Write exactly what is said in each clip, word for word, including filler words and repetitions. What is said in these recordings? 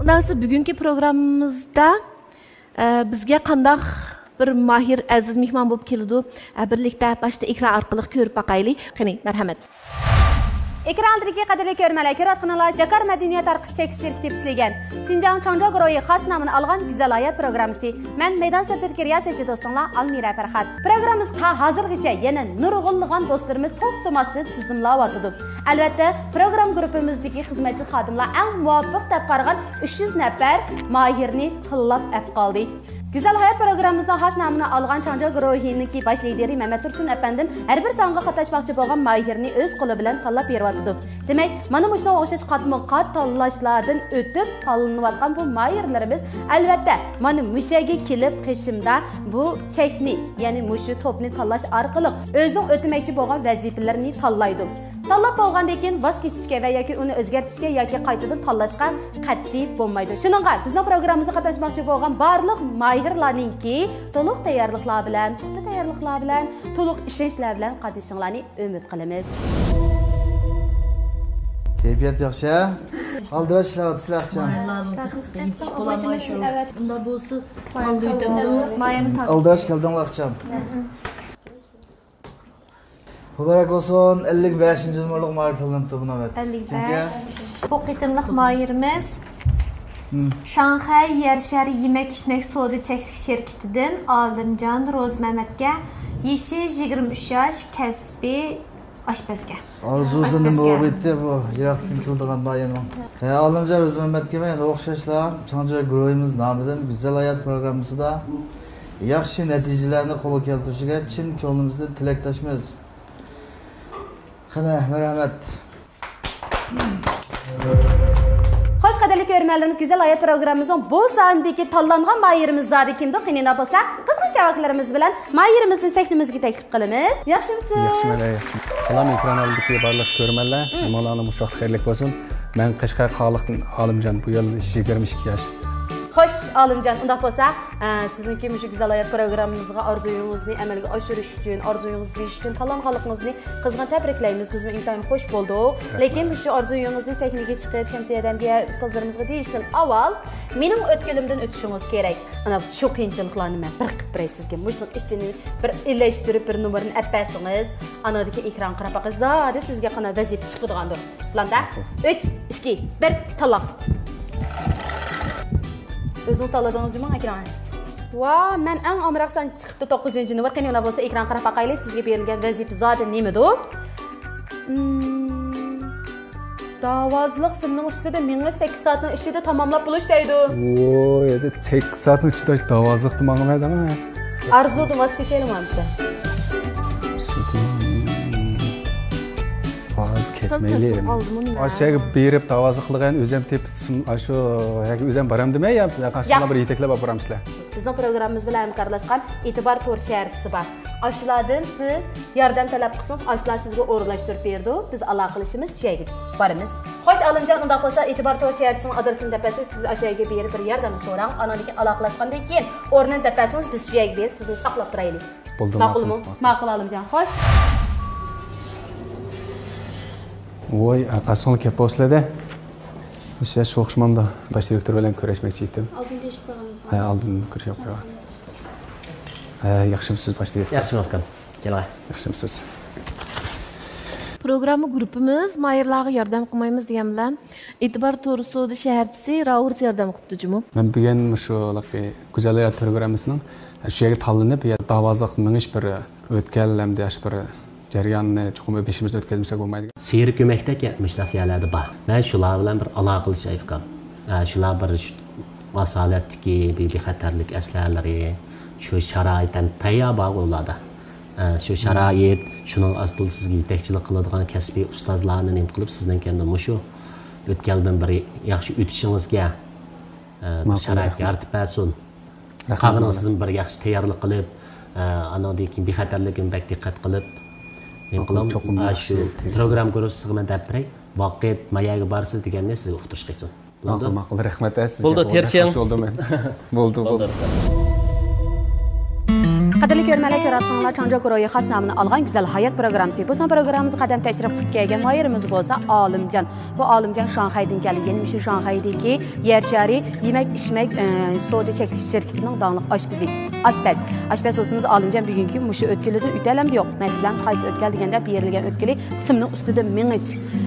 ئاندىن بۈگۈنكى پروگراممىمىزدا، ئە، بىزگە قانداق بىر ماھىر ئەزىز مېھمان بولۇپ كېلىدۇ؟ ئە، بىرلىكتە باشتا ئېكران ئارقىلىق كۆرۈپ باقايلى. قېنى، مەرھەمەت. ئېكران ئالدىدىكى قەدىرلىك كۆرۈرمەنلەر، كۆرۈۋاتقىنىڭلار جاكار مەدەنىيەت تارقىتىش چەكلىك شىركىتى ئىشلىگەن شىنجاڭ چاڭجيا گۇرۇھى خاس نامىنى ئالغان گۈزەل ھايات پروگراممىسى. مەن مەيدان سىرتىدىكى رىياسەتچى دوستۇڭلار ئالمىرە پەرھات. پروگراممىمىزغا ھازىرغىچە يەنە نۇرغۇنلىغان دوستلىرىمىز توختىماستىن تىزىملاۋاتىدۇ. ئەلۋەتتە، پروگرامما گۇرۇپپىمىزدىكى خىزمەتچى خادىملار ئەڭ مۇۋاپىق دەپ قارىغان ئۈچ يۈز نەپەر ماھىرنى تاللاپ ئەپ قالدى. گۈزەل ھايات پروگراممىمىزنىڭ خاس نامىنى ئالغان چاڭجيا گۇرۇھىنىڭكى باش لىدىرى مەمەت تۇرسۇن ئەپەندىم ھەر بىر سانغا قاتناشماقچى بولغان ماھىرنى ئۆز قولى بىلەن تاللاپ بېرىۋاتىدۇ. دېمەك، مانا مۇشۇنىڭغا ئوخشاش قاتمۇ قات تاللاشلاردىن ئۆتۈپ تاللىنىۋاتقان بۇ ماھىرلىرىمىز، ئەلۋەتتە، مانا مۇشۇ يەرگە كېلىپ قېشىمدا بۇ چەكنى، يەنى مۇشۇ توپنى تاللاش ئارقىلىق ئۆزىنىڭ ئۆتىمەكچى بولغان ۋەزىپىلىرىنى تاللايدۇ. تاللاپ بولغاندىن كېيىن ۋاز كېچىشكە ۋە ياكى ئۇنى ئۆزگەرتىشكە ياكى قايتىدىن تاللاشقا قەتئىي بولمايدۇ. شۇنىڭغا بىزنىڭ پروگراممىمىزغا قاتناشماقچى بولغان بارلىق ماھىرلارنىڭكى تولۇق تەييارلىقلار بىلەن، پۇختا تەييارلىقلار بىلەن، تولۇق ئىشەنچلەر بىلەن قاتنىشىشىڭلارنى ئۈمىد قىلىمىز. كەيپىيات ياخشى، ھە؟ ئالدىراش ئىشلەۋاتىسىلەر ئىخچام. ماھىرلارنىڭ تېخنىكىسىغا يېتىشىپ بولالماي شۇ. ئۇنداق بولسا، ئالدىراش كەلدىڭلار ئىخچام. مۇبارەك بولسۇن، ئەللىك بەشىنچى نومۇرلۇق ماھىر تاللىنىپتۇ بۇ نۆۋەت. ئەللىك بەش. بۇ قېتىملىق ماھىرىمىز شاڭخەي يەر شارى يېمەك-ئىچمەك سودا چەكلىك شىركىتىدىن ئالىمجان روزىمەمەتكە، يېشى يىگىرمە ئۈچ ياش، كەسپى ئاشپەزكەن. ئارزۇسى نېمە بولغىيتتى بۇ يىراقتىن كېلىدىغان ماھىرنىڭ؟ ھە، ئالىمجان روزىمەمەتكە مەن ئوخشاشلا چاڭجيا گۇرۇھىمىز نامىدىن گۈزەل ھايات پروگراممىسىدا ياخشى نەتىجىلەرنى قولغا كەلتۈرۈشىگە چىن كۆڭلىمىزدىن تىلەكداشمىز. قېنى، مەرھەمەت. خوش، قەدىرلىك كۆرۈرمەنلىرىمىز، گۈزەل ھايات پروگراممىمىزنىڭ بۇ ساندىكى تاللانغان ماھىرىمىز زادى كىمدۇ؟ قېنى، ئۇنداق بولسا، قىزغىن چاۋاكلىرىمىز بىلەن ماھىرىمىزنى سەھنىمىزگە تەكلىپ قىلىمىز. ياخشىمۇسىز؟ ياخشىمەن، ياخشى. سالام، ئېكران ئالدىدىكى بارلىق كۆرۈرمەنلەر، ھەممىڭلارنىڭ مۇشۇ ۋاقتى خەيرلىك بولسۇن. مەن قەشقەر قاغىلىقتىن ئالىمجان، بۇ يىل يىگىرمە ئىككى ياش. خوش، ئالىمجان، ئۇنداق بولسا، ئە، سىزنىڭكى مۇشۇ گۈزەل ھايات پروگراممىمىزغا ئارزۇيىڭىزنى ئەمەلگە ئاشۇرۇش ئۈچۈن، ئارزۇيىڭىزنى دېيىش ئۈچۈن تاللانغانلىقىڭىزنى قىزغىن تەبرىكلەيمىز. بىزمۇ ئىنتايىن خوش بولدۇق. رەھمەت. لېكىن مۇشۇ ئارزۇيىڭىزنى سەھنىگە چىقىپ، شەمسىيە ئادەمگە، ئۇستازلىرىمىزغا دېيىشتىن ئاۋۋال مېنىڭ ئۆتكىلىمدىن ئۆتۈشىڭىز كېرەك. ئانا، شۇ قىيىنچىلىقلارنى مەن بىر قىلىپ بېرەي سىزگە. مۇشۇنىڭ ئىچىنى بىر ئىلەشتۈرۈپ، بىر نومۇرنى ئەپ بەرسىڭىز، ئانىڭدىن كېيىن ئېكرانغا قاراپ باقىمىز. زادى سىزگە قانداق ۋەزىپە چىقىدىغاندۇ. بولامدا؟ ئۈچ، ئىككى، بىر، تاللاڭ. ئۆزىڭىز تاللىدىڭىزمۇ ئەكرەم؟ ۋا، مەن ئەڭ ئامراق سان چىقىپتۇ، توققۇزىنچى نومۇر. قېنى، ئۇنداق بولسا ئېكرانغا قاراپ باقايلى، سىزگە بېرىلگەن ۋەزىپە زادى نېمىدۇ؟ مم، داۋازلىق سىمنىڭ ئۈستىدە مېڭىش سەككىز سائەتنىڭ ئىچىدە تاماملاپ بولۇش دەيدۇ. ۋوي، ئەدە سەككىز سائەتنىڭ ئىچىدە داۋازلىقتا ماڭىمەن دەڭە. ئارزۇدىن ۋاز كېچەيلى مامسا. ۋاز كەچمەيلى. ئاشۇ يەرگە بېرىپ داۋازلىق قىلغان ئۆزۈم تېپىپ، ئاشۇ يەرگە ئۆزۈم بارامدىمەن يا، يا قاچانلا بىر يېتەكلەپ ئاپىرامسىلەر؟ بىزنىڭ پروگراممىمىز بىلەن ھەمكارلاشقان ئېتىبار تور شەھەرچىسى بار. ئاشۇلاردىن سىز ياردەم تەلەپ قىلسىڭىز، ئاشۇلار سىزگە ئورۇنلاشتۇرۇپ بېرىدۇ. بىز ئالاقىلىشىمىز، شۇ يەرگە بارىمىز. خوش، ئالىمجان، ئۇنداق بولسا ئېتىبار تور شەھەرچىسىنىڭ ئادرېسىنى دەپ بەرسە، سىز ئاشۇ يەرگە بېرىپ بىر ياردەمنى سوراڭ. ئانىڭدىن كېيىن ئالاقىلاشقاندىن كېيىن ئورنىنى دەپ بەرسىڭىز، بىز شۇ يەرگە بېرىپ سىزنى ساقلاپ تۇرايلى. بولدى، ماقۇلمۇ؟ ماقۇل. ماقۇل، ئالىمجان. خوش. ۋوي، قاچسىڭلار كەپ بولسىلەردە. ھېچ ئوخشىمامدۇ. باش دىرېكتور بىلەن كۆرۈشمەكچى ئىدىم. ئالدىن دېيىشىپ قويغان. ھە، ئالدىن كۆرۈشۈپ قويغان. ھە، ياخشىمۇسىز، باش دىرېكتور؟ ياخشىمۇ، ئۇكام. كېلىڭە. ياخشىمۇسىز؟ پروگرامما گۇرۇپپىمىز ماھىرلارغا ياردەم قىلمايمىز دېگەن بىلەن، ئېتىبار تور سودا شەھەرچىسى راۋۇرس ياردەم قىپتۇ جۇمۇ. مەن بۈگۈن مۇشۇ ھېلىقى گۈزەل ھايات پروگراممىسىنىڭ شۇ يەرگە تاللىنىپ، يا داۋازلىق مېڭىش بىر ئۆتكەل ھەمدە ياخشى بىر جەرياننى چوقۇم بېشىمىزدىن ئۆتكۈزمىسەك بولمايدىكەن. سېرىك كۆمەكتەك مۇشۇنداق يەرلەردە بار. مەن شۇلار بىلەن بىر ئالاقىلىشاي، ئۇكام. ئە، شۇلار بىر شۇ ماسالەتتىكى بىر بىخەتەرلىك ئەسلىھەلىرى، شۇ شارائىت ھەم تەييار بارغۇ ئۇلاردا. ئە، شۇ شارائىت، شۇنىڭ ئاستىدا سىزگە يېتەكچىلىك قىلىدىغان كەسپىي ئۇستازلارنى نېمە قىلىپ، سىزنىڭ كەمدە مۇشۇ ئۆتكەلدىن بىر ياخشى ئۆتۈشىڭىزگە، ئە، بىر شارائىت يارىتىپ بەرسۇن. قالغىنىڭىزنى بىر ياخشى تەييارلىق قىلىپ، ئە، ئانىڭدىن كېيىن بىخەتەرلىكىگە بەك دىققەت قىلىپ، نېمە قىلىڭ، ئاشۇ پروگرامما گۇرۇپپىسىغا مەن دەپ بېرەي، ۋاقىت ما يەرگە بارىسىز دېگەننى سىزگە ئۇقتۇرۇشقا ئېيتسۇن. بولدى. ماقۇل، ماقۇل، رەھمەت، ھە، سىزگە. بولدى، تىرىشىڭ. بولدى، بولدى. قەدىرلىك كۆرۈرمەنلەر، كۆرۈۋاتقانلار چاڭجياكۇ روھىي خاسنامىنى ئالغان گۈزەل ھايات پروگراممىسى. بۇ سان پروگراممىمىزغا قەدەم تەشرىپ قىلىپ كەلگەن ماھىرىمىز بولسا ئالىمجان. بۇ ئالىمجان شاڭخەيدىن كەلدى. يەنە مۇشۇ شاڭخەيدىكى يەر شارى يېمەك ئىچمەك، ئە، سودا چەكلىك شىركىتىنىڭ داڭلىق ئاشپىزى. ئاشپەز. ئاشپەز دوستىمىز ئالىمجان بۈگۈنكى مۈشۈ ئۆتكىلىدىن ئۆتەلەمدى يوق. مەسىلەن، قايسى ئۆتكەل دېگەندە، بېرىلگەن ئۆتكىلى سىمنىڭ ئۈستىدە مېڭىش.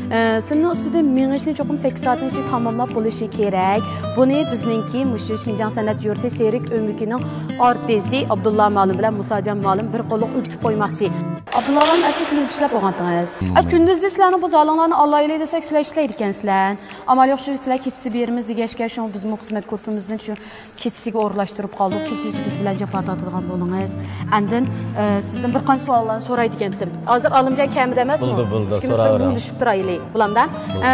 ئە، سىمنىڭ ئۈستىدە مېڭىشنى چوقۇم سەككىز سائەتنىڭ ئىچىدە تاماملاپ بولۇشى كېرەك. بۇنى بىزنىڭكى مۈشۈ شىنجاڭ سەنئەت يۇرتى سېرك ئۆمىكىنىڭ ئارتىسى ئابدۇللا مۇئەللىم بىلەن مۇساجان مۇئەللىم بىر قوللۇق ئۆگىتىپ قويماقچى. ئابدۇللا مۇئەللىم، ئەسلى كۈندۈز ئىشلەپ بولغانتىڭىز. ئە، كۈندۈزدە سىلەرنىڭ بۇ زالىڭلارنى ئالايلى دېسەك، سىلەر ئىشلەيدىكەنسىلەر. ئامال يوق، شۇ سىلەر كېچىسى بېرىمىز دېگەچكە، شۇڭا بىزمۇ خىزمەت گۇرۇپپىمىزدىن شۇ كېچىسىگە ئورۇنلاشتۇرۇپ قالدۇق. كېچىسى بىز بىلەن جاپا تارتىدىغان بولدىڭىز. ئاندىن، ئە، سىزدىن بىر قانچە سوئاللارنى سورايدىكەنتىم. ھازىر ئالىمجان كەمىدە ئەمەسمۇ؟ بولدى، بولدى، ئىككىمىز بىر سوراۋېرىڭ. مۇڭدىشىپ تۇرايلى. بولامدا؟ بولدى. ئە،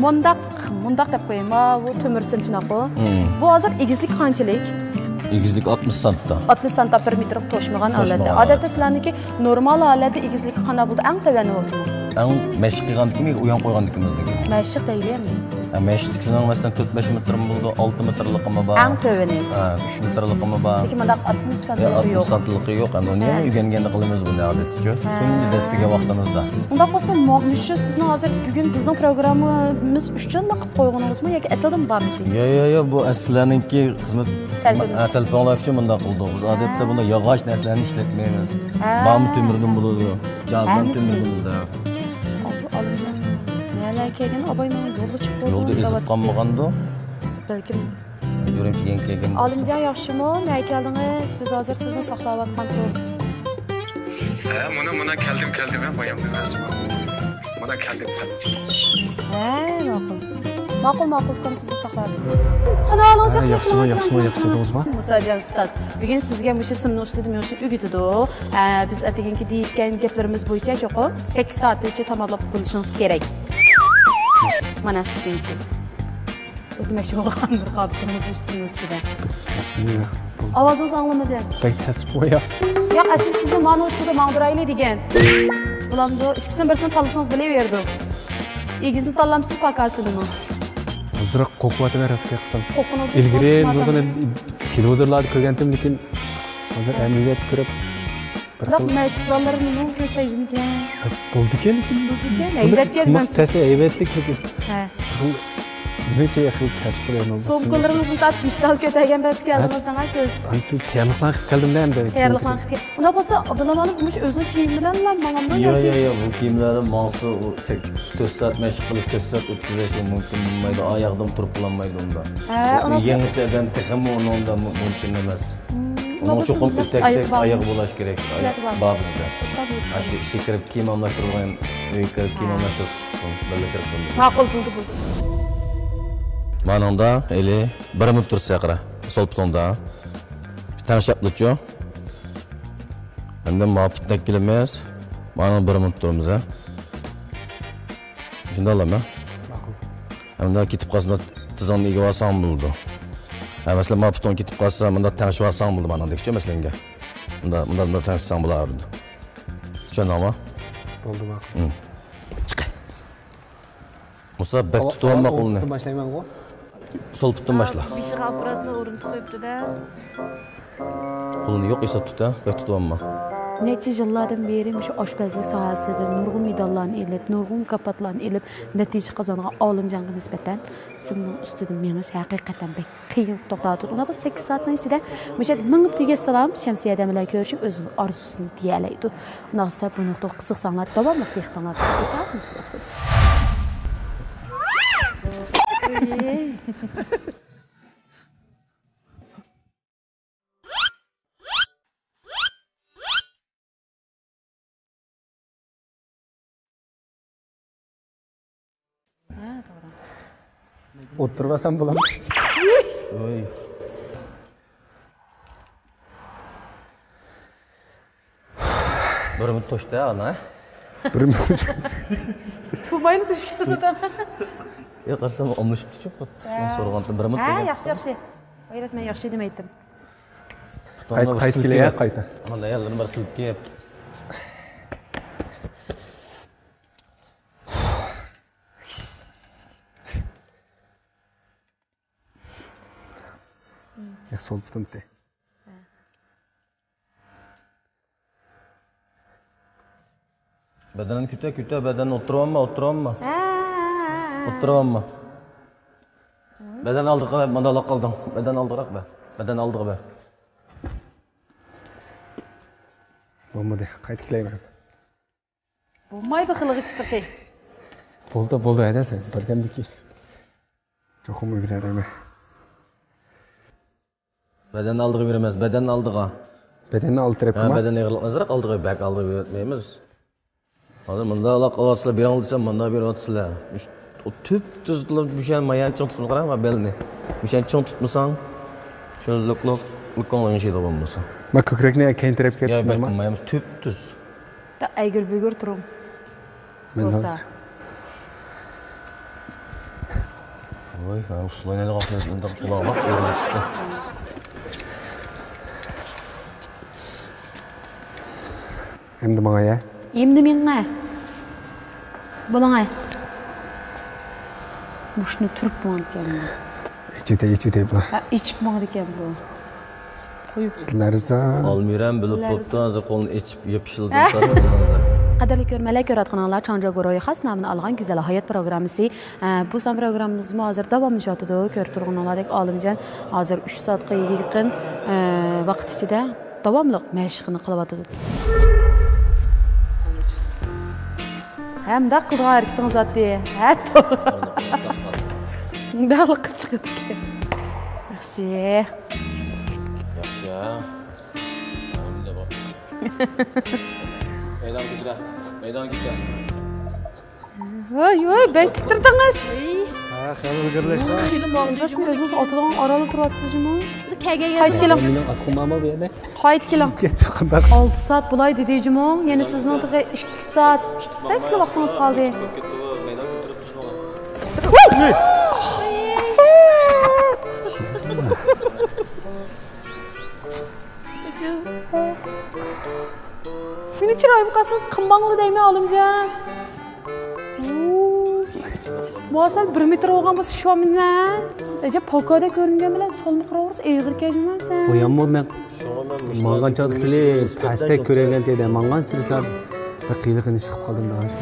مۇنداق، مۇنداق دەپ قويايما، بۇ تۆمۈر سىم شۇنداققۇ؟ مم. بۇ ھازىر ئېگىزلىكى قانچىلىك؟ ئېگىزلىكى ئاتمىش سانتا. ئاتمىش سانتا، بىر مېتىرغا توشمىغان ھالەتتە. توشمىغان ھالەتتە. ئادەتتە سىلەرنىڭكى نورمال ھالەتتە ئېگىزلىكى قانداق بولىدۇ؟ ئەڭ تۆۋەنى بولسىمۇ؟ ئەڭ مەشىق قىلغانلىقىمىز، ئويۇن قويغانلىقىمىزدىكى. مەشىق دەيلى ئەمدى. ھە، مەشىقتىكىسىنىڭ مەسىلەن تۆت بەش مېتىرمۇ بولىدۇ، ئالتە مېتىرلىقىمۇ بار. ئەڭ تۆۋىنى. ھە، ئۈچ مېتىرلىقىمۇ بار. لېكىن مۇنداق ئاتمىش يا، سانتىمېتىر ئاتمىش يوق. سانتىمېتىرلىقى يوق. ئەمدى ئۇنى ھە. ئۆگەنگەندە قىلىمىز بۇنى ئادەتتىچۇ. ھە. كۈندە دەسسىگەن ۋاقتىمىزدا. ئۇنداق بولسا، مۇ-، مۇشۇ سىزنىڭ ھازىر بۈگۈن بىزنىڭ پروگراممىمىز ئۈچۈنلا قىلىپ قويغىنىڭىزمۇ ياكى ئەسلىدىن بارمىكىن؟ يا، يا، يا، بۇ ئەسلىلەرنىڭكى خىزمەت تەلىپىمىز. ھە، تەلىپىڭلار ئۈچۈن بۇنداق قىلدۇق. بىز ئادەتتە ھە. بۇنداق ياغاچ نەرسىلەرنى ئىشلەتمەيمىز. ھە. بارمۇ تۆمۈردىن بولىدۇ. جازدان ھەممىسى. تۆمۈردىن بولىدۇ. ئابدۇ ئالىمجان. نەلەرگە كەلگەن ئاباينىڭ يولدا چىقىپ يولدا ئېزىپ قالمىغاندۇ؟ بەلكىم. ئۈرۈمچىگە كەلگەن. ئالىمجان ياخشىمۇ؟ نەگە كەلدىڭىز؟ بىز ھازىر سىزنى ساقلاۋاتقان تۇر. ھە، مانا، مانا كەلدىم، كەلدىم، ھە، بايام ئەمەسمۇ. مانا كەلدىم، كەلدىم. ھە، ماقۇل. ماقۇل، ماقۇل، ئۇكام، سىزنى ساقلاۋاتىمىز. خانا ھالىڭىز ھە، ياخشىمۇ؟ ياخشىمۇ، ياخشىمۇ، ياخشىمۇ، ياخشىمۇ. مۇساجان ئۇستاز، بۈگۈن سىزگە مۇشۇ سىمنىڭ ئۈستىدە مېڭىشنى ئۆگىتىدۇ. ئە، بىز ئەتىگەنكى دېيىشكەن گەپلىرىمىز بويىچە چوقۇم سەككىز سائەتنىڭ ئىچىدە تاماملاپ بولۇشىڭىز كېرەك. مانا سىزنىڭكى. ئۆتمەكچى بولغان بىر قابىتىڭىز مۇشۇ سىزنىڭ ئۈستىدە. ئاۋازىڭىزنى ئاڭلىمىدىم. بەك تەس بۇ يا. ياق، ئەسلى سىزنى مانا ئۈستىدە ماڭدۇرايلى دېگەن. بولامدۇ؟ ئىككىسىدىن بىرسىنى تاللىسىڭىز بىلىۋېرىدۇ. ئېگىزنى تاللامسىز، پاكاسىنىمۇ؟ ئازراق قورقۇۋاتىمەن، راست گەپ قىلسام. قورققىنىڭىزنى ئىلگىرى ئىسپاتلاڭ. بۇنى تېلېۋىزورلاردا كۆرگەنتىم، لېكىن ھازىر ھە. ئەمەلىيەتتە كۆرۈپ بىر بىراق خىل مەشىق زاللىرىنى نېمە كۆرسەيدىكەن؟ بولىدىكەن، لېكىن بولىدىكەن، ھەيۋەتكەن بۇ مەن سىز. تەستە ھەيۋەتلىك، لېكىن ھە. بۇ نېچە خىل تەس قىلىۋېرىڭ. سومكىلىرىڭىزنى تارتىپ، مىشتال كۆتەرگەن بەس كەلدىڭىز ھە. ساڭا سىز. ئايتۇ تەييارلىقلار قىلىپ كەلدىم دە ئەمدى. تەييارلىقلار قىلىپ كەل-، ئۇنداق بولسا، ئابدۇللا مۇئەللىم مۇشۇ ئۆزىنىڭ كىيىمى بىلەنلا ماڭامدۇ يا، ياكى؟ يا، يا، بۇ كىيىم بىلەن ماڭسا، ئۇ سەك-، تۆت سائەت مەشىق قىلىپ، تۆت سائەت ئۆتكۈزۈشمۇ مۇمكىن بولمايدۇ. ئاياغدىمۇ تۇرۇپ بولالمايدۇ ئۇندا. ھە، ئۇ ئۇنداق يېڭىچە ئادەم تېخىمۇ ئۇنىڭدا مۇ-، مۇمكىن ئەمەس. مم، ئۇنىڭ ئۇنداق چوقۇم بولسا ئۆتەك ئايىغى بولۇش كېرەك. سىلەردە بار. بار بىزدە. تابىئىي. ئاشۇ ئىشىككە كىرىپ كىيىم ئالماشتۇرغان، ئۆيگە كىرىپ كىيىم ھە. ئالماشتۇرۇپ چىقسۇن، بىللە كىرسۇن. ماقۇل، بولدى، بولدى. مانىڭدا ھېلى بىر مىنۇت تۇرسا ياقىرا. سول پۇتۇڭدا. تەڭشەپلىچۇ. ئەمدى ماپىتتەك كېلىمىز. مانا بىر مىنۇت تۇرىمىز، ھە. شۇنداقلامە؟ ماقۇل. ئەمدى كېتىپ قالسا، تىزىڭنى ئېگىپ ئالساڭ بولىدۇ. ھە، مەسىلەن، ماپىتىڭ كېتىپ قالسا، مۇنداق تەڭشىۋالساڭ بولىدۇ، مانىڭدەكچۇ، مەسىلەنگە. مۇنداق، مۇنداق، مۇنداق تەڭشىسەڭ بولىدۇ. چۈشەندىڭمۇ؟ بولدى، ماقۇل. ھىم. چىق. مۇسا، بەك تۇتۇۋالما قولنى. ئوڭ پۇتتىن باشلايمەنغۇ؟ سول پۇتتىن باشلا. بېشىغا ئاپپاراتنى ئورنىتىپ قويۇپتۇ-دە. قولنى يوق ئېسىپ تۇت، ھە؟ بەك تۇتۇۋالما. نەچچە يىللاردىن بېرى مۇشۇ ئاشپەزلىك ساھەسىدە نۇرغۇن مېداللارنى ئېلىپ، نۇرغۇن مۇكاپاتلارنى ئېلىپ، نەتىجە قازانغان ئالىمجانغا نىسبەتەن سىمنىڭ ئۈستىدە مېڭىش ھەقىقەتەن بەك قىيىن توختاۋاتىدۇ. ئۇنىڭغا سەككىز سائەتنىڭ ئىچىدە مۇشۇ يەردە مېڭىپ تۈگەتسىلا، شەمسىيە ئادەم بىلەن كۆرۈشۈپ، ئۆزىنىڭ ئارزۇسىنى دېيەلەيدۇ. ئۇنداقسا بۇ نۇقتىغا قىزىقساڭلار، داۋاملىق دىققىتىڭلارنى بولسۇن. ھە، توغرا. ئولتۇرۇۋالسام بولامدۇ؟ ۋوي. بىر مىنۇت توشتى ئانا. بىر مىنۇت. تۇماينى توشۇشتى. يا، قارىسام ئالمىشىپتىچۇ خۇد. ھە. سورىغانتىم بىر مىنۇت. ھە، ياخشى، ياخشى. ۋاي، رەسمەن ياخشى دېمەيتتىم. قايت، قايت كېلە، قايت. ئانا، ئاياللىرىنى بىر سىلكىپ. يا، سول پۇتۇم تى. بەدەننى كۆتەر، كۆتەر، بەدەننى ئوتتۇرىۋالما، ئوتتۇرىۋالما. ھە، ھە، ھە، ھە. ئوتتۇرىۋالما. بەدەن ئالدىغا، ماندالاپ قالدىڭ. بەدەن ئالدىراق بەر. بەدەن ئالدىغا بەر. بولمىدى، قايتىپ كېلەيمەن. بولمايدۇ خېلىغىچە تېخى. بولدى، بولدى، ھەدە سەن بىردەمدىكى. چوقۇم ئۆگىنەلەيمەن. بەدەننى ئالدىغا بېرىمىز، بەدەننى ئالدىغا. بەدەننى ئالدى تەرەپكە ھە، ما؟ بەدەن ئېغىرلىقىنى ئازراق ئالدىغا، بەك ئالدىغا بېرىۋەتمەيمىز. ھازىر مۇنداق قىلىۋاتىسىلەر، بېرىڭ دېسەم، مۇنداق بېرىۋاتىسىلەر. تۈپ تۈز قىلىپ مۇشۇ مايانى چىڭ تۇتۇپ قاراڭ، ما بەلنى. مۇشۇنى چىڭ تۇتمىساڭ، شۇ لوق لوق لوقۇڭ ئېڭىشىدۇ بولمىسا. ما كۆكرەكنى كەينى تەرەپكە يا، بەك تۇتمايمۇ؟ تۈپ تۈز. ئەگىر بۈگۈر تۇرۇڭ. مەن بولسا. ھازىر. ۋاي، ھە، ئۇسسۇل ئوينايدىغان قىز ئۇنداق قۇلاغا باق. ئەمدى ماڭا يا. ئەمدى مېڭە. بولۇڭ ئەي. مۇشۇنى تۇرۇپ ماڭىدىكەن. ئېچىۋېتەي، ئېچىۋېتەي بۇ. ھە، ئېچىپ ماڭىدىكەن بۇ. قويۇپ. لەرزان. ئالمىرەم بىلىپ بوپتۇ، ھازىر قولىنى ئېچىپ يېپىشىلدى. قەدىرلىك كۆرۈرمەنلەر، كۆرۈۋاتقىنىڭلار چاڭجياگو روھى خاس نامىنى ئالغان گۈزەل ھايات پروگراممىسى. ئە، بۇ سان پروگراممىمىزمۇ ھازىر داۋاملىشىۋاتىدۇ. كۆرۈپ تۇرغىنىڭلاردەك ئالىمجان ھازىر ئۈچ سائەتكە يېقىن، ئە، ۋاقىت ئىچىدە داۋاملىق مەشىقىنى قىلىۋاتىدۇ. ھە، مۇنداق قىلىدىغان ھەرىكىتىڭىز ئاتتى. ھە، توغرا. مۇنداقلا قىلىپ چىقىدىكەن. ياخشى. ياخشى، ھە؟ مەيدان كۆتۈرە. مەيدان كۆتۈرە. ۋاي، ۋاي، بەك تىترىدىڭىز. ھە، خېلى ئىلگىرىلەشتى. رەسمىي ئۆزىڭىز ئاتىدىغان ئارالدا تۇرۇۋاتىسىز جۇمۇ. قايتىپ كېلىڭ. مېنىڭ ئاتقۇم بارمۇ بۇ يەردە؟ قايتىپ كېلىڭ. كەتتى قانداق؟ ئالتە سائەت بولاي دېدى جۇمۇ. يەنە سىزنىڭ تېخى ئىككى سائەتتەك ۋاقتىڭىز قالدى. مېنى چىرايىمغا قارىسىڭىز قىمباڭلا دەيمەن، ئالىمجان. مۇئاسىل بىر مېتىر بولغان بولسا شۇ مېنى. ئەجەب پاكادە كۆرۈنگەن بىلەن سولما قىراۋۇرسا ئېغىر كەجمەمسەن. بۇياممۇ مەن ماڭغان چاغدا خېلى پەستەك كۆرۈنگەن دېدى. ماڭغان سىرسان بىر قىيىنلىقنى ھېس قىلىپ قالدىم داغاش.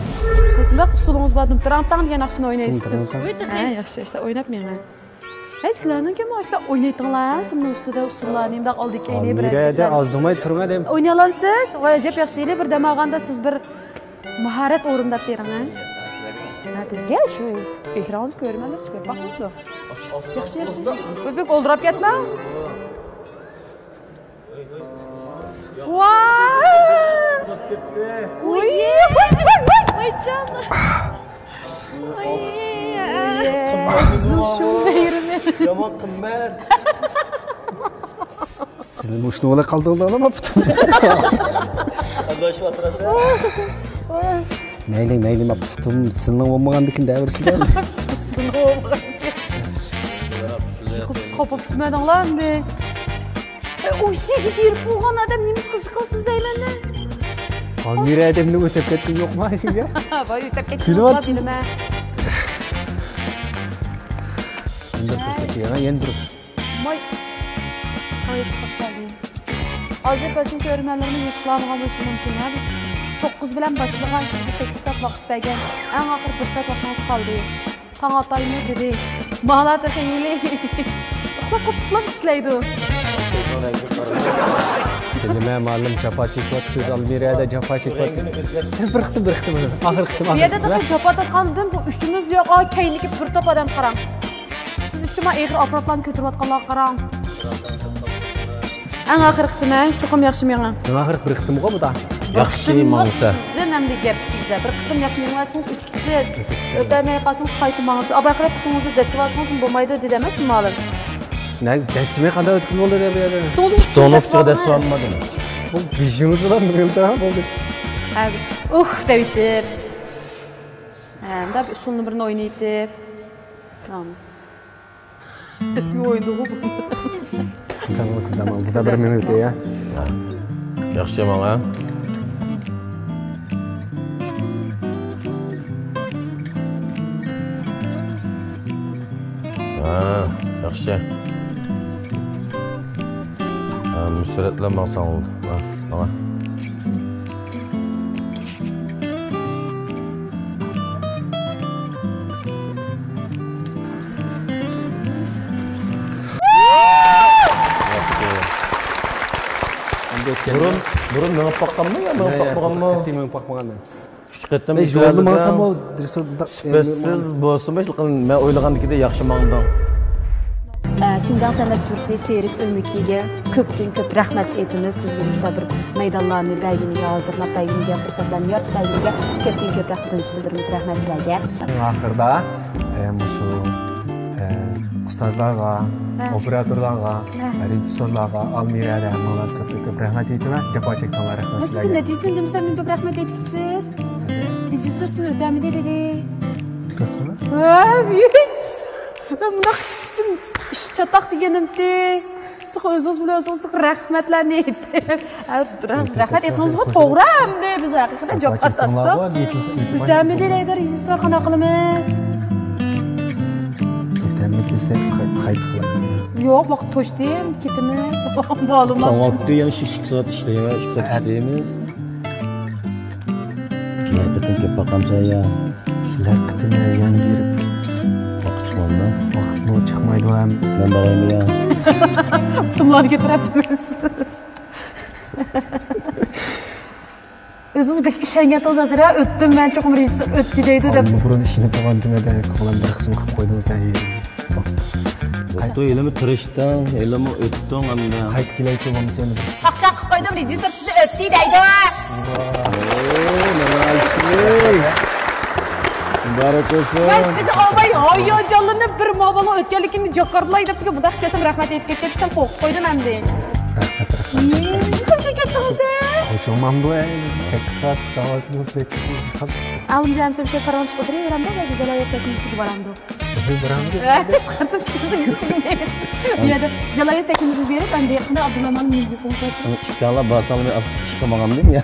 قانداق ئۇسۇلىڭىز بار؟ دىمتىراڭ تاڭ دېگەن ناخشىنى ئوينايسىز. ھە، ياخشى، ياخشى، ئويناپ مېڭە. ھەي، سىلەرنىڭكى مۇشۇنداق ئوينايتتىڭلار، سىمنىڭ ئۈستىدە ئۇسسۇللارنى مۇنداق ئالدى كەينى بىرەر ئالمىرەدە ئازدىماي تۇرۇڭ دەم. ئوينىيالامسىز؟ ۋاي ئەجەب ياخشى، بىر دەم ئالغاندا سىز بىر ماھارەت ئورۇنداپ بېرىڭ، ھە؟ ھە، بىزگە شۇ ئېكراندا كۆرۈرمەنلەر كۆرۈپ باقمامدۇ؟ ياخشى، ياخشى. بۆپۈك ئولتۇراپ كەتمەڭ. ۋاي! ئۇي، ۋاي، ۋاي، ۋاي! ۋاي جان! ئاي، بىزنىڭ شۇ مېھرىمىز. يامان قىممەت. سىلى مۇشۇنى بولا قالدىڭلارمۇ پۇتۇم؟ قانداق ئىشلەپ تۇراسەن؟ مەيلى، مەيلى، ما پۇتۇم سىلىنىڭ بولمىغاندىكىن دەۋرسىدە. سىلىنىڭ بولمىغاندىكىن. قوپۇپ سۈمەدىڭلار ئەمدى. ئۇ ئىشىككە كىرىپ بولغان ئادەم نېمىش قىلىش قىلسىز دەيمەن. ئالمىرا ئادەمنى ئۆتەپ كەتكىم يوقما ئىشىككە؟ ۋاي، ئۆتەپ كېتىڭىز بىلىمەن. ئەمدى پۇرسەت يەنە، يەنە بىر. ماي. قايتىش قالدى. ھازىر بەلكىم كۆرۈرمەنلىرىمىز ھېس قىلالمىغان بولۇشى مۇمكىن، ھە، بىز توققۇز بىلەن باشلىغان، سىزگە سەككىز سائەت ۋاقىت بەرگەن. ئەڭ ئاخىرى بىر سائەت ۋاقتىڭىز قالدى. تاڭ ئاتايمۇ دېدى. بالا تېخى ھېلى ئۇخلاپ قوپۇپلا ئىشلەيدۇ. بىلىمەن، مۇئەللىم، جاپا چېكىۋاتىسىز، ئالمىرەدە جاپا چېكىۋاتىسىز. سەن بىر قېتىم، بىر قېتىم، ئاخىرقى قېتىم، بۇ يەردە ئاخىرقى قېتىم، تېخى جاپا تارتقاندىن بۇ ئۈستىمىزدە يوق، كەينىدىكى بىر توپ ئادەم قاراڭ. سىز ئۈچۈن مانا ئېغىر ئاپپاراتلارنى كۆتۈرۈۋاتقانلارغا قاراڭ. ئەڭ ئاخىرقى قېتىم، ھە؟ چوقۇم ياخشى مېڭىڭ. ئەڭ ئاخىرقى بىر قېتىمغۇ بۇ دا. ياخشى ماڭسا. سىزدىن ئەمدى گەپ سىزدە. بىر قېتىم ياخشى مېڭىۋالسىڭىز، ئۆتۈپ كېتىسىز. ئۆتەلمەي قالسىڭىز، قايتا ماڭىسىز. ئاباي قاراپ، پۇتىڭىزنى دەسسىۋالسىڭىز بولمايدۇ دېدى ئەمەسمۇ مۇئەللىم؟ نە، دەسسىمەي قانداق ئۆتكىلى بولدى دەپ يەردە؟ پۇتىڭىزنى پۇتىڭنى دەسسىۋالمىدىڭىز. بۇ بېشىڭىز بىلەن بىلدى بولدى. ھە، ئۇھ دەۋېتىپ. ھە، مۇنداق بىر ئۇسسۇلنى بىرنى ئوينىۋېتىپ. ماڭىمىز. رەسمىي ئويۇندىغۇ بۇ. تامام، تامام. بۇدا بىر مىنۇت يا. ياخشى ماڭا. ھا، ياخشى. ھا، مۇشۇ سۈرەتلەر ماڭساڭ بولدى. ھا، ماڭا. بۇرۇن، بۇرۇن مېڭىپ باققانمۇ يا مېڭىپ باقمىغانمۇ؟ قەتئىي مېڭىپ باقمىغان مەن. ئۈچ قېتىم مەن يولدا ماڭساممۇ، دىرېسسور بۇنداق سۈپەتسىز بولسىمۇ، ھېچقانداق مەن ئويلىغاندىكىدە ياخشى ماڭدىڭ. ئە، شىنجاڭ سەنئەت يۇرتى سېرىك ئۆمىكىگە كۆپتىن كۆپ رەھمەت ئېيتىمىز. بىزگە مۇشۇنداق بىر مەيدانلارنى بەرگىنىگە، ھازىرلاپ بەرگىنىگە، پۇرسەتلەرنى يارىتىپ بەرگىنىگە كۆپتىن كۆپ رەھمىتىمىزنى بىلدۈرىمىز. رەھمەت سىلەرگە. ئاخىرىدا، ئە، مۇشۇ، ئە، ئۇستازلارغا، ھە. ئوپېراتورلارغا، ھە. رېژىسسورلارغا، ئالمىرەدە ھەممىڭلارغا كۆپتىن كۆپ رەھمەت ئېيتىمەن. جاپا چەكتىڭلار، رەھمەت مەن سىزگە سىلەرگە. نەتىجىسىنى دېمىسەم، مېنى كۆپ رەھمەت ئېيتكىسىز. نەتىجىسى ئۈستىدىن ئۆتەلمىدى دېدى. راستمۇ؟ ھە، ھېچ. مەن مۇنداق كېتىشىم ئىش چاتاق دېگىنىمتى. تېخى ئۆزىڭىز بىلەن ئۆزىڭىز تېخى رەھمەتلەرنى ئېيتىپ. ھە، رەھ-، رەھمەت ئېيتقىنىڭىزغا توغرا ئەمدى بىز ھەقىقەتەن جاپا تارتتۇق. ئۆتەلمىدى دەيدۇ رېژىسسور، قانداق قىلىمىز؟ ئۆتەلمىدى دېسە قايتا قىلىمىز. يوق، ۋاقىت توشتى، كېتىمىز. مەلۇم. تاڭ ئاتتى، يەنە شۇ ئىككى سائەت ئىشلەيمىز، ئىككى سائەت ئىشلەيمىز. كېلەر قېتىم كېلىپ باقامسەن يا؟ كېلەر قېتىم يەنە بېرىپ. ۋاقىت چىقمامدۇ؟ ۋاقىتمۇ چىقمايدۇ ھەم. مەن بارايمۇ يا؟ سىملارنى كۆتۈرۈپ. ئۆزىڭىز بەك ئىشەنگەنتىڭىز ھازىر ھە، ئۆتتۈم مەن چوقۇم رېژىسسور ئۆتتى دەيدۇ دەپ. ئالدىن بۇرۇن ئىشىنىپ قالغانتىم ھەدە، كۆڭلۈمدە قىزىم قىلىپ قويدىڭىز دە. بوپتۇ، ھېلىمۇ تىرىشتىڭ، ھېلىمۇ ئۆتتۈڭ ئەمدى. قايتا كېلەيچۇ بولمىسا ئەمدى. چاقچاق قىلىپ قويدۇم، رېژىسسور سىزنى ئۆتتى دەيدۇ. مۇبارەك بولسۇن. ۋاي، سىزنى ئالماي ھاياجانلىنىپ بىر ماۋۇنىڭ ئۆتكەنلىكىنى جاكارلاي دەپ تۇرۇپ، مۇنداق كەلسەم رەھمەت ئېيتىپ كەتكەن دېسەم قورقۇپ قويدۇم ئەمدى. نېمە قىلىپ كەتتىڭىز سىز؟ قوشۇلمامدۇ ئەي، سەككىز سائەت داۋا قىلىپ كەتتىم. ئالىمجان ھەمسە شۇ پاراڭلىشىپ ئولتۇرۇۋېرەمدۇ، يا گۈزەل ھايات سەھنىسىگە بارامدۇ؟ بىز بىراڭ. ھە، چىقارسام چىقىسىڭ. بۇ يەردە گۈزەل ھايات سەھنىمىزگە بېرىپ، ئەمدى يېقىندا ئابدۇرېھمان مۇزىكا كونسېرتى. ئىككىڭلار بارساڭلار مەن ئاساسىي چىقمىغانمىدىم يا.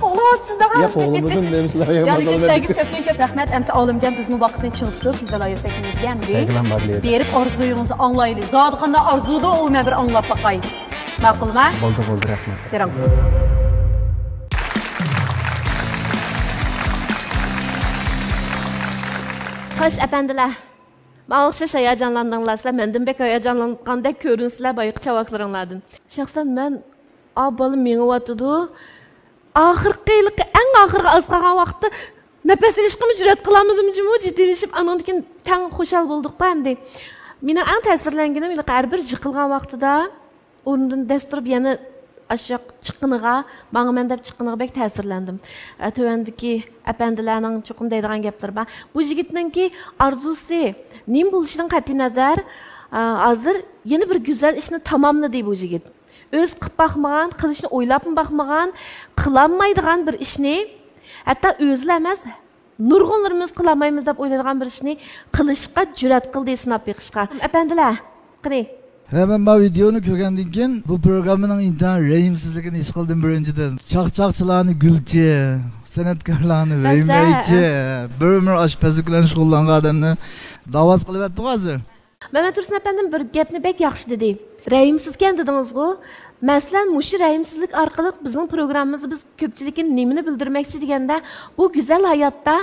قوغلاۋاتىسىز دەپ. يا قوغلىمىدىم، نېمە سىلەرگە يا، مازال سىلەرگە بەردىم. كۆپتىن كۆپ رەھمەت. ئەمسە ئالىمجان بىزمۇ ۋاقىتنى چىڭ تۇتۇپ، گۈزەل ھايات سەھنىمىزگە ئەمدى سەگىلەم بار بۇ يەردە. بېرىپ ئارزۇيىڭىزنى ئاڭلايلى. زادى قانداق ئارزۇيدۇ ئۇ، مەن بىر ئاڭلاپ باقاي. ماقۇلما؟ بولدى، بولدى، رەھمەت. سېرىڭ. خوش، ئەپەندىلەر. ماڭا ئوخشاش ھاياجانلاندىڭلار سىلەر. مەندىن بەك ھاياجانلانغاندەك كۆرۈنىسىلەر بايىقى چاۋاكلىرىڭلاردىن. شەخسەن مەن ئا بالا مېڭىۋاتىدۇ. ئاخىرقى، ھېلىقى ئەڭ ئاخىرغا ئاز قالغان ۋاقىتتا نەپەس ئېلىشقىمۇ جۈرئەت قىلالمىدىم جۇمۇ، جىددىيلىشىپ، ئانىڭدىن كېيىن تەڭ خۇشال بولدۇققۇ ئەمدى. مېنىڭ ئەڭ تەسىرلەنگىنىم ھېلىقى ھەر بىر يىقىلغان ۋاقتىدا ئورنىدىن دەس تۇرۇپ يەنە ئاشۇ چىققىنىغا، ماڭىمەن دەپ چىققىنىغا بەك تەسىرلەندىم. ئە، تۆۋەندىكى ئەپەندىلەرنىڭ چوقۇم دەيدىغان گەپلىرى بار. بۇ يىگىتنىڭكى ئارزۇسى نېمە بولۇشىدىن قەتئىينەزەر، ئا، ھازىر يەنە بىر گۈزەل ئىشنى تاماملىدى بۇ يىگىت. ئۆزى قىلىپ باقمىغان، قىلىشنى ئويلاپمۇ باقمىغان، قىلالمايدىغان بىر ئىشنى، ھەتتا ئۆزىلا ئەمەس، نۇرغۇنلىرىمىز قىلالمايمىز دەپ ئويلايدىغان بىر ئىشنى قىلىشقا جۈرئەت قىلدى، سىناپ بېقىشقا. ئەپەندىلەر، قېنى. ھە، مەن بۇ ۋىدېئونى كۆرگەندىن كېيىن بۇ پروگراممىنىڭ ئىنتايىن رەھىمسىزلىكىنى ھېس قىلدىم بىرىنچىدىن. چاقچاقچىلارنى گۈلچى، سەنئەتكارلارنى ۋەيمەيچى، بىر ئۆمۈر ئاشپەزلىك بىلەن شۇغۇللانغان ئادەمنى داۋاسى قىلىۋەتتىغۇ ھازىر. مەمەت تۇرسۇن ئەپەندىم بىر گەپنى بەك ياخشى دېدى. رەھىمسىزكەن دېدىڭىزغۇ؟ مەسىلەن، مۇشۇ رەھىمسىزلىك ئارقىلىق بىزنىڭ پروگراممىمىزدا بىز كۆپچىلىككە نېمىنى بىلدۈرمەكچى دېگەندە، بۇ گۈزەل ھاياتتا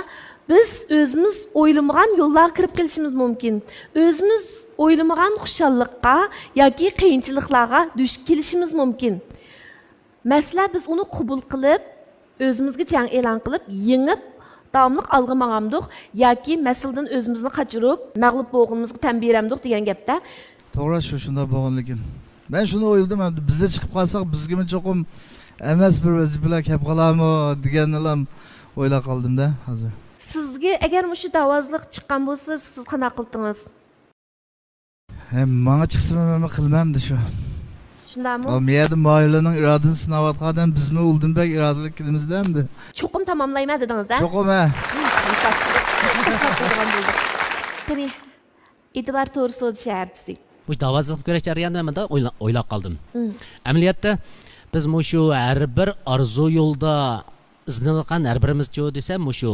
بىز ئۆزىمىز ئويلىمىغان يوللارغا كىرىپ قېلىشىمىز مۇمكىن. ئۆزىمىز ئويلىمىغان خۇشاللىققا ياكى قىيىنچىلىقلارغا دۇچ كېلىشىمىز مۇمكىن. مەسىلە، بىز ئۇنى قوبۇل قىلىپ، ئۆزىمىزگە جەڭ ئېلان قىلىپ، يېڭىپ، داۋاملىق ئالغا ماڭامدۇق ياكى مەسىلىدىن ئۆزىمىزنى قاچۇرۇپ، مەغلۇپ بولغىنىمىزغا تەن بېرەمدۇق دېگەن گەپتە. توغرا، شۇ شۇنداق بولغان لېكىن. مەن شۇنى ئويلىدىم، ئەمدى بىزدە چىقىپ قالساق، بىزگىمۇ چوقۇم ئەمەس بىر ۋەزىپىلەر كەپ قالارمۇ دېگەننىلا ئويلاپ قالدىم-دە ھازىر. سىزگە ئەگەر مۇشۇ داۋازلىق چىققان بولسا، سىز قانداق قىلدىڭىز؟ ھە، ماڭا چىقسىمۇ مەنمۇ قىلمامدۇ شۇ. شۇنداقمۇ؟ ئۇ مەيەردە ماھىرلارنىڭ ئىرادىسىنى سىناۋاتقان ئادەم بىزمۇ ئۇلدىن بەك ئىرادىلىك كېلىمىز-دە ئەمدى. چوقۇم تاماملايمەن دېدىڭىز-ھە؟ چوقۇم-ھە. قېنى، ئېتىبار تور سودا شەھەرچىسى. مۇشۇ داۋازلىقنى كۆرۈش جەريانىدا مەن مۇنداق ئويلا-، ئويلاپ قالدىم. مم. ئەمەلىيەتتە بىز مۇشۇ ھەر بىر ئارزۇ يولىدا ئىزدىنىۋاتقان ھەر بىرىمىزچۇ دېسەم، مۇشۇ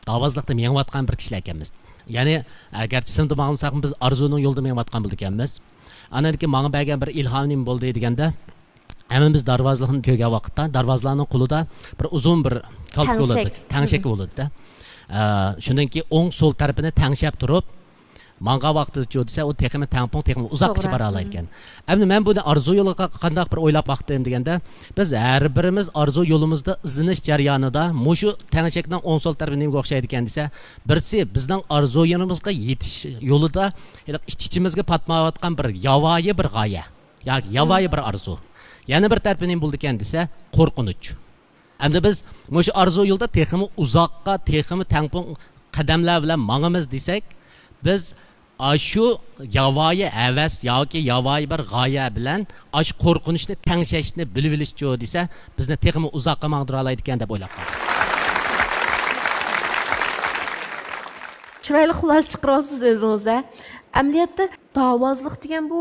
داۋازلىقتا مېڭىۋاتقان بىر كىشىلەر ئىكەنمىز. يەنى، ئەگەرچە سىنىپتا ماڭمىساقمۇ، بىز ئارزۇنىڭ يولىدا مېڭىۋاتقان بولىدىكەنمىز. ئاندىن كېيىن ماڭا بەرگەن بىر ئىلھامى نېمە بولدى دېگەندە، ھەممىمىز دارۋازىلىقنى كۆرگەن ۋاقىتتا، دارۋازىلارنىڭ قولىدا بىر ئۇزۇن بىر كالتا بولىدۇ، تەڭشەك. تەڭشەك بولىدۇ-دە. ئە، شۇنىڭ كېيىن ئوڭ سول تەرىپىنى تەڭشەپ تۇرۇپ، ماڭغان ۋاقتىدىچۇ دېسە، ئۇ تېخىمۇ تەڭپۇڭ، تېخىمۇ ئۇزاققىچە توغرا. بارالايدىكەن. ئەمدى مەن بۇنى ئارزۇ يولىغا قانداق بىر ئويلاپ باقتىم دېگەندە، بىز ھەر بىرىمىز ئارزۇ يولىمىزدا ئىزدىنىش جەريانىدا مۇشۇ تەڭشەكنىڭ ئوڭ سول تەرىپى نېمىگە ئوخشايدىكەن دېسە، بىرسى بىزنىڭ ئارزۇيىمىزغا يېتىش يولىدا ھېلىقى ئىچ-ئىچىمىزگە پاتمايۋاتقان بىر ياۋايى بىر غايە ياكى ياۋايى بىر ئارزۇ. يەنە بىر تەرىپى نېمە بولىدىكەن دېسە، قورقۇنچ. ئەمدى بىز مۇشۇ ئارزۇ يولىدا تېخىمۇ ئۇزاققا، تېخىمۇ تەڭپۇڭ قەدەملەر بىلەن ماڭىمىز دېسەك، بىز ئاشۇ ياۋايى ھەۋەس ياكى ياۋايى بىر غايە بىلەن ئاشۇ قورقۇنچنى تەڭشەشنى بىلىۋېلىشچۇ دېسە، بىزنى تېخىمۇ ئۇزاققا ماڭدۇرالايدىكەن دەپ ئويلاپ قالدىم. چىرايلىق خۇلاسە چىقىرىۋاپسىز ئۆزىڭىز، ھە؟ ئەمەلىيەتتە داۋازلىق دېگەن بۇ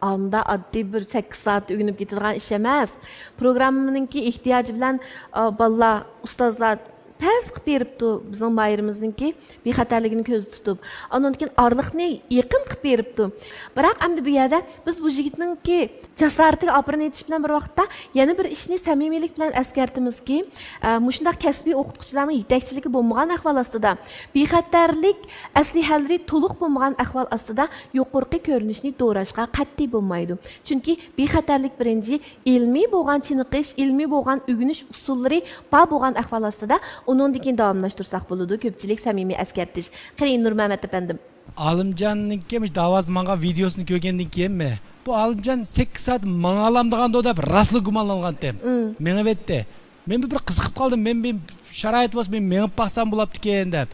ئاندا ئاددىي بىر سەككىز سائەت ئۆگىنىپ كېتىدىغان ئىش ئەمەس. پروگراممىنىڭكى ئېھتىياجى بىلەن، ئا، بالىلار، ئۇستازلار پەس قىلىپ بېرىپتۇ بىزنىڭ بايرىمىمىزنىڭكى بىخەتەرلىكىنى كۆزدە تۇتۇپ. ئاندىن كېيىن ئارىلىقنى يېقىن قىلىپ بېرىپتۇ. بىراق ئەمدى بۇ يەردە بىز بۇ يىگىتنىڭكى جاسارىتىگە ئاپىرىن ئېيتىش بىلەن بىر ۋاقىتتا يەنە بىر ئىشنى سەمىمىيلىك بىلەن ئەسكەرتىمىزكى، ئە، مۇشۇنداق كەسپىي ئوقۇتقۇچىلارنىڭ يېتەكچىلىكى بولمىغان ئەھۋال ئاستىدا، بىخەتەرلىك ئەسلىھەلىرى تولۇق بولمىغان ئەھۋال ئاستىدا يۇقىرىقى كۆرۈنۈشنى دوراشقا قەتئىي بولمايدۇ. چۈنكى بىخەتەرلىك بىرىنچى ئىلمىي بولغان چېنىقىش، ئىلمىي بولغان ئۆگىنىش ئۇسۇللىرى بار بولغان ئەھۋال ئاستىدا ئۇنىڭدىن كېيىن داۋاملاشتۇرساق بولىدۇ. كۆپچىلىك سەمىمىي ئەسكەرتىش. قېنى، نۇرمەمەت ئەپەندىم. ئالىمجاننىڭكى مۇشۇ داۋازى ماڭغان ۋىدېئوسىنى كۆرگەندىن كېيىنمۇ، بۇ ئالىمجان سەككىز سائەت ماڭالامدىغاندۇ دەپ راسلا گۇمانلانغانتىم. مم. مېڭىۋەتتى. مەن بىر قىزىقىپ قالدىم. مەن بىر شارائىت بولسا، مەن مېڭىپ باقسام بولاپتىكەن دەپ.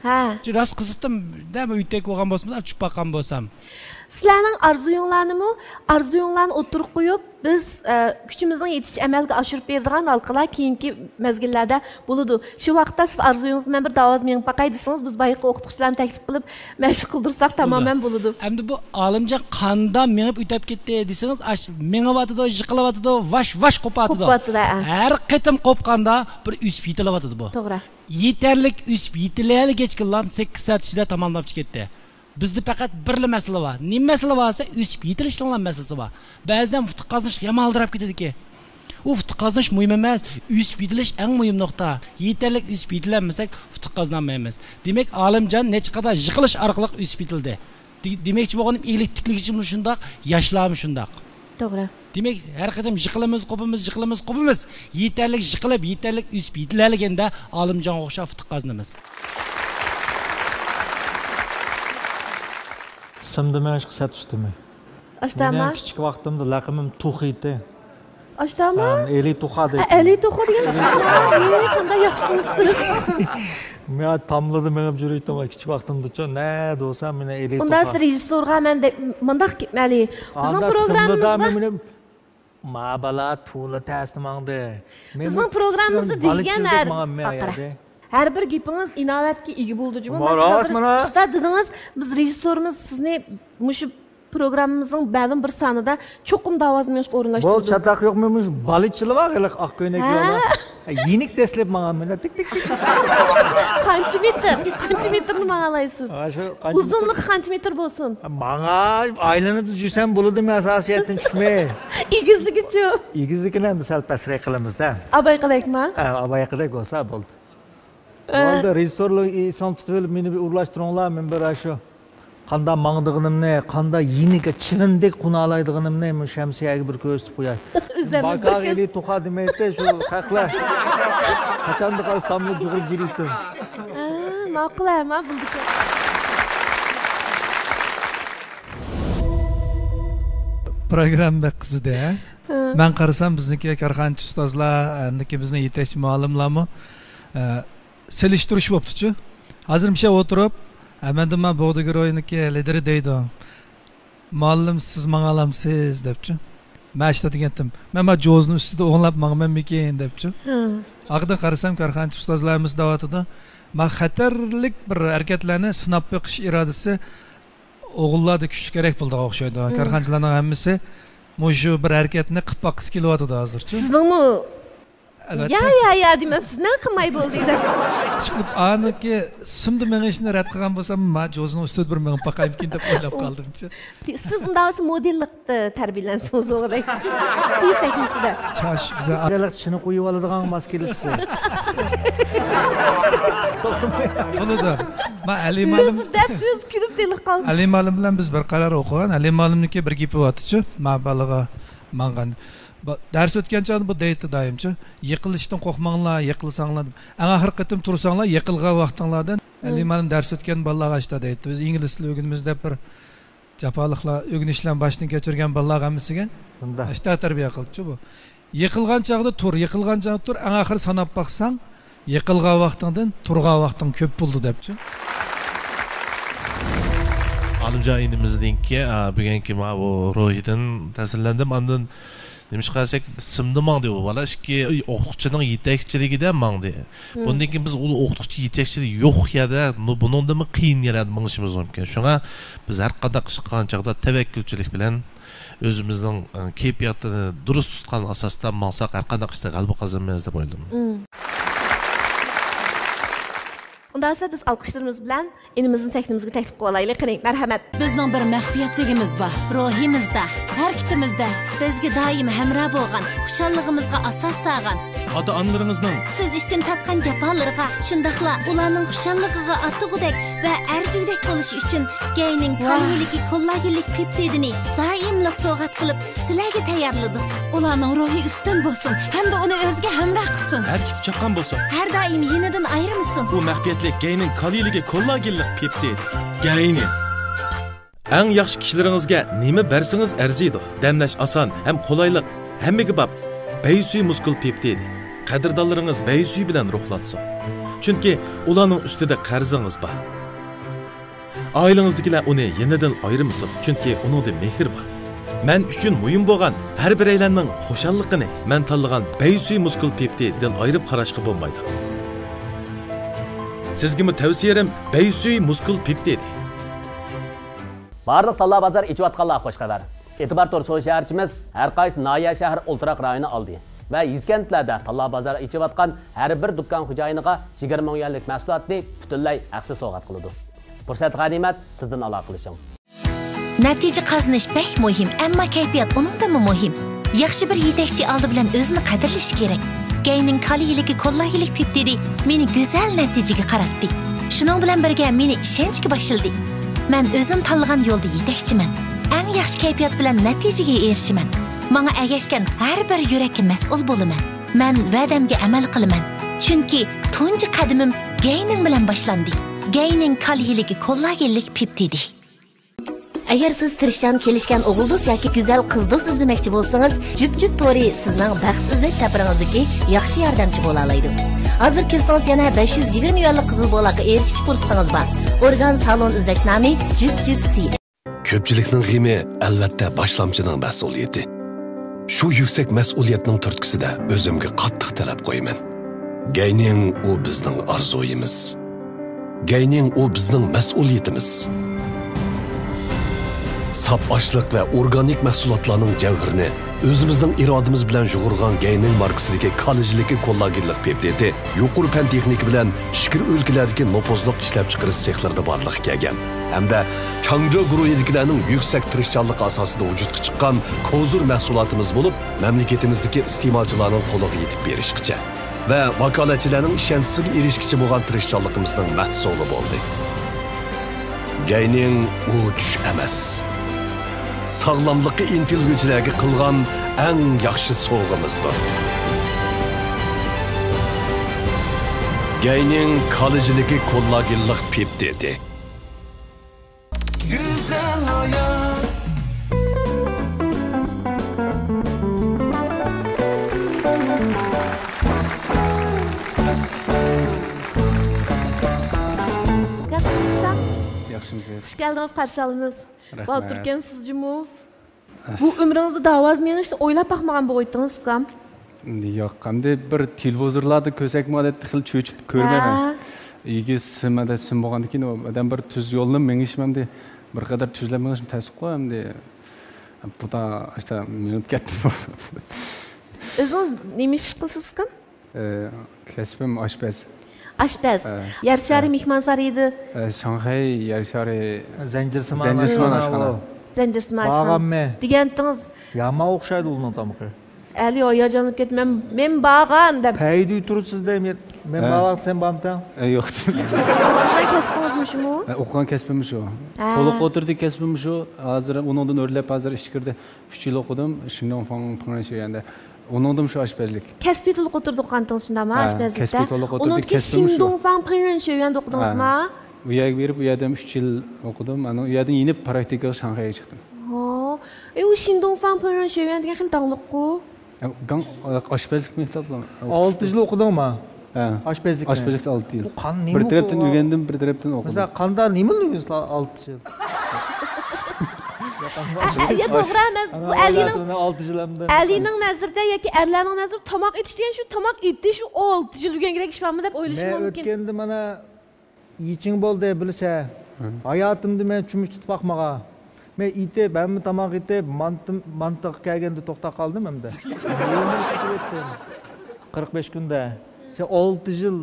ھە. شۇ راست قىزىقتىم. دە، بىر ئۆتەك بولغان بولسىمۇ، چۈشۈپ باققان بولسام. سىلەرنىڭ ئارزۇيۇڭلارنىمۇ، ئارزۇيۇڭلارنى ئوتتۇرىغا قويۇپ، بىز، ئە، كۈچىمىزنىڭ يېتىشىچە ئەمەلگە ئاشۇرۇپ بېرىدىغان ھالقىلار كېيىنكى مەزگىللەردە بولىدۇ. شۇ ۋاقىتتا سىز ئارزۇيىڭىزغا مەن بىر داۋازى مېڭىپ باقاي دېسىڭىز، بىز بايىقى ئوقۇتقۇچىلارنى تەكلىپ قىلىپ، مەشىق قىلدۇرساق تامامەن بولىدۇ. ئەمدى بۇ ئالىمجان قاندا مېڭىپ ئۆتەپ كەتتى دېسىڭىز، ئاش، مېڭىۋاتىدۇ، يىقىلىۋاتىدۇ، ۋاش ۋاش قوپاتىدۇ. قوپاتىدۇ، ھە. ھەر قېتىم قوپقاندا بىر ئۆسۈپ يېتىلىۋاتىدۇ بۇ. توغرا. يېتەرلىك ئۆسۈپ يېتىلەلىگەچكىلا سەككىز سائەت ئىچىدە تاماملاپ كەتتى. بىزدە پەقەت بىرلا مەسىلە بار. نېمە مەسىلە بار دېسە، ئۆسۈپ يېتىلىشنىڭلا مەسىلىسى بار. بەزىدە ئۇتۇق قازىنىش يامان ئالدىراپ كېتىدىكەن. ئۇ ئۇتۇق قازىنىش مۇھىم ئەمەس، ئۆسۈپ يېتىلىش ئەڭ مۇھىم نۇقتا. يېتەرلىك ئۆسۈپ يېتىلەلمىسەك، ئۇتۇق قازىنالمايمىز. دېمەك، ئالىمجان نەچچە قەدەر يىقىلىش ئارقىلىق ئۆسۈپ يېتىلدى. دې-، دېمەكچى بولغىنىم، ئىگىلىك تىكلىگۈچىمۇ شۇنداق، ياشلارمۇ شۇنداق. توغرا. دېمەك، ھەر قېتىم يىقىلىمىز، قوپىمىز، يىقىلىمىز، قوپىمىز. يېتەرلىك يىقىلىپ، يېتەرلىك ئۆسۈپ يېتىلەلىگەندە، ئالىمجانغا ئوخشاپ ئۇتۇق قازىنىمىز. سىمدىمەن ئىشقا سەت ئۈستىمى. ئاشتاما؟ مېنىڭ كىچىك ۋاقتىمدا لەقىمىم توخۇ ئىدى. ئاشتاما؟ ھە، ئەلى توخۇ دەيتتىم. ئەلى توخۇ دېگەن سىز. ئەي، قانداق ياخشىمۇسىز؟ مەن تاملىدا مېڭىپ يۈرۈيتتىم، كىچىك ۋاقتىمدىچۇ، نەدە بولسام مېنى ئەلى توخۇ. ئۇندا سىز رېژىسسورغا مەن دەپ، مۇنداق ئەلى، بىزنىڭ پروگراممىمىزدا ما بالا تولا تەستە ماڭدى. بىزنىڭ پروگراممىمىزدا دېگەن ھەر، ھەر بىر گېپىڭىز ئىناۋەتكە ئىگە بولىدۇ جۇمۇ. مەن سىز ھازىر ئۇستا دېدىڭىز، بىز رېژىسسورىمىز سىزنى مۇشۇ پروگراممىمىزنىڭ مەلۇم بىر سانىدا چوقۇم داۋازلىنىشقا ئورۇنلاشتۇردۇق. بولدى، چاتاق يوق، مەن مۇشۇ بالا چىلىۋاق ھېلىقى ئاق كۆينەك يولدا. يېنىك دەسلەپ ماڭامەن، تىك، تىك، تىك. قانچە مېتىر؟ قانچە مېتىرنى ماڭالايسىز؟ ھە، شۇ قانچە مېتىر؟ ئۇزۇنلۇقى قانچە مېتىر بولسۇن؟ ماڭا ئايلىنىپ يۈرسەم بولىدۇ، مەن ئاساسىيەتتىن چۈشمەي. ئېگىزلىكىچۇ؟ ئېگىزلىكىنى ئەمدى سەل پەسرەك قىلىمىز-دە. ئابايقىدەكما؟ ھە، ئابايقىدەك بولسا بولدى. ئە. بولدى، رېژىسسورلار ئېسىڭ تۇتۇۋېلىپ مېنى بىر ئورۇنلاشتۇرۇڭلار، مەن بىر ئاشۇ قانداق ماڭىدىغىنىمنى، قانداق يېنىككە چىۋىندەك قونالايدىغىنىمنى مۇشۇ شەمسىيەگە بىر كۆرسىتىپ قوياي. ئۆزۈم بىر باكاغا كۆز- ئېلى توخا دېمەيتتى، شۇ خەقلەر قاچاندا قالسا تاملىق جۇغۇرۇپ يۈرۈيتتىم. ھە، ماقۇل، ھە، ما بولدى. پروگرامما بەك قىزىدى، ھە؟ ھە. مەن قارىسام، بىزنىڭكى كارخانىچى ئۇستازلار، ئاندىكى بىزنىڭ يېتەكچى مۇئەللىملارمۇ، ئە، سېلىشتۇرۇش بوپتۇچۇ. ھازىر مۇشۇ يەردە ئولتۇرۇپ، ئە، مەندىن ما بوغدا گۇرۇھىنىڭكى لىدىرى دەيدۇ. مۇئەللىم، سىز ماڭالامسىز؟ دەپچۇ. مەن ئاشتا دېگەنتىم، مەن ما جوزنىڭ ئۈستىدە ئوڭلاپ ماڭىمەنمىكىن؟ دەپچۇ. ھە. ئاخىرىدا قارىسام، كارخانىچى ئۇستازلار ھەممىسى دەۋاتىدۇ. ما خەتەرلىك بىر ھەرىكەتلەرنى سىناپ بېقىش ئىرادىسى ئوغۇللاردا كۈچلۈك كېرەك بولىدىغان ئوخشايدۇ. ھە. كارخانىچىلارنىڭ ھەممىسى مۇشۇ بىر ھەرىكەتنى قىلىپ باققۇسى كېلىۋاتىدۇ ھازىرچۇ. سىزنىڭمۇ ئەلۋەتتە. يا، يا، يا دېمەم، سىز نېمە قىلماي بولدى دەپ. ئىشقىلىپ، ئانىڭكى سىمدا مېڭىشىنى رەت قىلغان بولسام، ما جوزىنىڭ ئۈستىدە بىر مېڭىپ باقايمىكىن دەپ ئويلاپ قالدىمچۇ. سىز ئۇنداق بولسا مودېللىقتا تەربىيەلەنسىڭىز بولغۇدەك. تېز سەھنىسىدە. چاش، بىزە ئارىلىق چىنە قويۇپ ئالىدىغان ماس كېلىپسىز. بولىدۇ. ما ئەلى مالىم. ئۆزى دەپ، ئۆزى كۈلۈپ تېلىق قالدى. ئەلى مالىم بىلەن بىز بىر قارار ئوقۇغان. ئەلى مالىمنىڭكى بىر گېپى بارتىچۇ. ما بالىغا ماڭغان. با-، دەرس ئۆتكەن چاغدا بۇ دەيتتى دائىمچۇ، «يىقىلىشتىن قورقماڭلار، يىقىلساڭلار.» ئەڭ ئاخىرقى قېتىم تۇرساڭلار، يىقىلغان ۋاقتىڭلاردىن. مم. ئەلى مالىم دەرس ئۆتكەن بالىلارغا ئاشتا دەيتتى. بىز ئىنگلىز تىلى ئۆگىنىمىز دەپ بىر جاپالىقلار، ئۆگىنىشلەرنى باشتىن كەچۈرگەن بالىلارغا ھەممىسىگە شۇنداق. ئاشتا تەربىيە قىلدىچۇ بۇ. «يىقىلغان چاغدا تۇر، يىقىلغان چاغدا تۇر، ئەڭ ئاخىرى ساناپ باقساڭ، يىقىلغان ۋاقتىڭدىن تۇرغان ۋاقتىڭ كۆپ بولىدۇ» دەپچۇ. ئالىمجان ئىنىمىزنىڭكى، ئا، بۈگۈنكى ماۋۇ روھىدىن تەسىرلەندىم. ئاندىن نېمىشقا دېسەك، سىمدا ماڭدى ئۇ بالا. ئىككى ئوقۇتقۇچىنىڭ يېتەكچىلىكىدە ماڭدى. مم. بۇندىن كېيىن بىز ئۇ ئوقۇتقۇچى يېتەكچىلىكى يوق يەردە، نۇ-، بۇنىڭدىنمۇ قىيىن يەرلەردە مېڭىشىمىز مۇمكىن. شۇڭا بىز ھەر قانداق ئىش قىلغان چاغدا تەۋەككۈلچىلىك بىلەن ئۆزىمىزنىڭ، ئە، كەيپىياتىنى دۇرۇس تۇتقان ئاساستا ماڭساق، ھەر قانداق ئىشتا غەلىبە قازىنىمىز دەپ ئويلىدىم. مم. ئۇنداق بولسا بىز ئالقىشلىرىمىز بىلەن ئىنىمىزنى سەھنىمىزگە تەكلىپ قىلىۋالايلى، قېنى، مەرھەمەت. بىزنىڭ بىر مەخپىيەتلىكىمىز بار. روھىمىزدا. ھەرىكىتىمىزدە. بىزگە دائىم ھەمراھ بولغان، خۇشاللىقىمىزغا ئاساس سالغان. ئاتا-ئانىلىرىڭىزنىڭ. سىز ئۈچۈن تارتقان جاپالىرىغا، شۇنداقلا ئۇلارنىڭ خۇشاللىقىغا ئاتىغۇدەك ۋە ئەرزىگۈدەك بولۇشى ئۈچۈن گەينىڭ ۋاھ. كالىيلىكى كوللاگېنلىك پېپتىدىنى دائىملىق سوۋغات قىلىپ، سىلەرگە تەييارلىدۇق. ئۇلارنىڭ روھى ئۈستۈن بولسۇن ھەمدە ئۇنى ئۆزىگە ھەمراھ قىلسۇن. ھەرىكىتى چاققان بولسۇن. ھەر دائىم يېنىدىن ئايرىمىسۇن. بۇ مەخپىيەتلىك گەينىڭ كالىيلىكى كوللاگېنلىق پېپتىد. گەينى. ئەڭ ياخشى كىشىلىرىڭىزگە نېمە بەرسىڭىز ئەرزىيدۇ. دەملەش ئاسان ھەم قولايلىق، ھەممىگە باب. بەيسۈي مۇسكۇل پېپتىدى. قەدىردانلىرىڭىز بەيسۈي بىلەن روھلانسۇن. چۈنكى ئۇلارنىڭ ئۈستىدە قەرزىڭىز بار. ئائىلىڭىزدىكىلەر ئۇنى يېنىدىن ئايرىمىسۇن، چۈنكى ئۇنىڭدا مېھىر بار. مەن ئۈچۈن مۇھىم بولغان ھەر بىرەيلەننىڭ خۇشاللىقىنى مەن تاللىغان بەيسۈي مۇسكۇل پېپتىدىن ئايرىپ قاراشقا بولمايدۇ. سىزگىمۇ تەۋسىيەم بەيسۈي مۇسكۇل پېپتىدى. بارلىق تاللا بازار ئېچىۋاتقانلارغا خۇش خەۋەر. ئېتىبار تور سودا شەھەرچىمىز ھەر قايسى ناھىيە، شەھەر، ئولتۇراق رايونى ئالدى ۋە يېزا كەنتلەردە تاللا بازار ئېچىۋاتقان ھەر بىر دۇكان خوجايىنىغا يىگىرمە مىڭ يۈەنلىك مەھسۇلاتنى پۈتۈنلەي ھەقسىز سوۋغات قىلىدۇ. پۇرسەت غەنىيمەت، تېزدىن ئالاقىلىشىڭ. نەتىجە قازىنىش بەك مۇھىم، ئەمما كەيپىيات ئۇنىڭدىنمۇ مۇھىم. ياخشى بىر يېتەكچى ئالدى بىلەن ئۆزىنى قەدىرلىشى كېرەك. گەينىڭ كالىيلىكى كوللاگېنلىك پېپتىدى مېنى گۈزەل نەتىجىگە قاراتتى. شۇنىڭ بىلەن بىرگە مېنى ئىشەنچكە باشلىدى. مەن ئۆزۈم تاللىغان يولدا يېتەكچىمەن. ئەڭ ياخشى كەيپىيات بىلەن نەتىجىگە ئېرىشىمەن. ماڭا ئەگەشكەن ھەر بىر يۈرەككە مەسئۇل بولىمەن. مەن ۋەدەمگە ئەمەل قىلىمەن. چۈنكى تۇنجى قەدىمىم گەينىڭ بىلەن باشلاندى. گەينىڭ كالىيلىكى كوللاگېنلىك پېپتىدى. ئەگەر سىز تىرىشچان، كېلىشكەن ئوغۇل دوست ياكى گۈزەل قىز دوست ئىزدىمەكچى بولسىڭىز، جۈپ جۈپ تورى سىزنىڭ بەخت ئىزدەش سەپىرىڭىزدىكى ياخشى ياردەمچى بولالايدۇ. ھازىر كىرسىڭىز يەنە بەش يۈز يىگىرمە يۈەنلىك قىزىل بولاققا ئېرىشىش پۇرسىتىڭىز بار. ئورگان سالون ئىزدەش نامى جۈپ جۈپ سى. كۆپچىلىكنىڭ غېمى، ئەلۋەتتە، باشلامچىنىڭ مەسئۇلىيىتى. شۇ يۈكسەك مەسئۇلىيەتنىڭ تۈرتكىسىدە ئۆزۈمگە قاتتىق تەلەپ قويىمەن. گەينىڭ ئۇ بىزنىڭ ئارزۇيىمىز. گەينىڭ ئۇ بىزنىڭ مەسئۇلىيىتىمىز. ساپ ئاشلىق ۋە ئورگانىك مەھسۇلاتلارنىڭ جەۋھىرىنى ئۆزىمىزنىڭ ئىرادىمىز بىلەن يۇغۇرغان گەينىڭ ماركىسىدىكى كالىجىلىكى كوللاگېنلىق پېپتىدى يۇقىرى پەن تېخنىكا بىلەن ئىچكىرى ئۆلكىلەردىكى نوپۇزلۇق ئىشلەپچىقىرىش سېخلىرىدا بارلىققا كەلگەن ھەمدە چاڭجو گۇرۇھىدىكىلەرنىڭ يۈكسەك تىرىشچانلىقى ئاساسىدا ۋۇجۇدقا چىققان كوزۇر مەھسۇلاتىمىز بولۇپ، مەملىكىتىمىزدىكى ئىستېمالچىلارنىڭ قولىغا يېتىپ بېرىشكىچە ۋە ۋاكالەتچىلەرنىڭ ئىشەنچىسىگە ئېرىشكىچە بولغان تىرىشچانلىقىمىزنىڭ مەھسۇلى بولدى. گەينىڭ ئۇ چۈش ئەمەس، ساغلاملىققا ئىنتىلگۈچىلەرگە قىلغان ئەڭ ياخشى سوۋغىمىزدۇر. گەينىڭ كالىجىلىكى كوللاگېنلىق پېپتىدى. گۈزەل ھايات. ياخشىمۇ، ئۇكام؟ ياخشىمىز. خۇش كەلدىڭىز، قارشى ئالىمىز. رەھمەت. بالدۇركەنسىز جۇمۇ. بۇ ئۆمرىڭىزدە داۋازا مېڭىشنى ئويلاپ باقمىغان بولغىيتتىڭىز، ئۇكام. ياق، ئەمدى بىر تېلېۋىزورلاردا كۆرسەكمۇ ئادەتتە خېلى چۆچۈپ كۆرىمەن. ھە. ئىگىسى سىم، ئادەت سىم بولغاندىن كېيىن ئۇ ئادەم بىر تۈز يولنى مېڭىشمۇ ئەمدى بىر قەدەر تۈزلەپ مېڭىشمۇ تەس-، ئەمدى بۇدا ئاشتا مېڭىپ كەتتىم. ئۆزىڭىز نېمە ئىش قىلىسىز، ئۇكام؟ ئە، كەسپىم ئاشپەز. ئاشپەز. ئە. يەر شارى ئە. مېھمانسارىيىدا. ئە، شاڭخەي يەر شارى زەنجىرسىمان زەنجىرسىمان ئاشخانا. ئاشخانا. زەنجىرسىمان ئاشخانا. باغاممۇ؟ دېگەنتىڭىز. يامان ئوخشايدۇ ئۇنىڭ تامىقى. ئەلى ھاياجانلىنىپ كەتتى. مەن، مەن بارغان دەپ. پەيدە تۇرىسىز دەيمەن. مەن ھە. بارغان سەن بارمىسەن؟ ئە، يوق. كەسپىڭىزمۇ شۇمۇ؟ ئە، ئوقۇغان كەسپىم شۇ. ھە. تولۇق ئوتتۇرىدىكى كەسپىم شۇ. ھازىر ئۇنىڭدىن ئۆرلەپ ھازىر ئىچكىرىدە ئۈچ يىل ئوقۇدۇم. شىندوڭفاڭ پىڭرېن شۆيۈەندە. ئۇنىڭدىمۇ شۇ ئاشپەزلىك. كەسپىي تولۇق ئوتتۇرىدا ئوقۇغانتىڭىز شۇنداقمۇ ھە، ئاشپەزلىكتە؟ كەسپىي تولۇق ئوتتۇرىدا ئۇنىڭدىكى كەسپىم شۇ. شىندوڭفاڭ پىڭرېن شۆيۈەندە ئوقۇدىڭىزمۇ؟ ھە. ئۇ يەرگە بېرىپ، ئۇ يەردىن ئۈچ يىل ئوقۇدۇم. ئانا ئۇ يەردىن يېنىپ پراكتىكىغا شاڭخەيگە چىقتىم. ھو. ئە، ئۇ شىندوڭفاڭ پىڭرېن شۆيۈەن دېگەن خېلى داڭلىققۇ. ئە، گاڭ-، ئاشپەزلىك مەكتەپلەر. ئالتە يىل ئوقۇدۇڭما؟ ھە. ئاشپەزلىكنى؟ ئاشپەزلىكتە ئالتە يىل. بۇ قان-، نېمە بىر تەرەپتىن بۇ؟ ئۆگەندىم، بىر تەرەپتىن ئوقۇدۇم. مەسىلەن، قانداق نېمىنى ئۆگىنىسىلەر ئالتە يىل؟ يا، توغرا، مەن بۇ ئەلىنىڭ، ئالتە يىل ھەمدە. ئەلىنىڭ نەزىرىدە ياكى ئەرلەرنىڭ نەزىرىدە تاماق ئېتىش دېگەن شۇ تاماق ئېتىش، شۇ ئالتە يىل ئۆگەنگۈدەك ئىش بارمۇ دەپ ئويلىشى مەن مۇمكىن. ئۆتكەندە مانا يېچىڭ بولدى، بىلىسە. ھە. ھاياتىمدا مەن چۆمۈچ تۇتۇپ باقمىغان. مەن ئېتىپ، ھەممە تاماق ئېتىپ، مانتا، مانتىغا كەلگەندە توختاپ قالدىم ئەمدى. قىرىق بەش كۈندە. سەن ئالتە يىل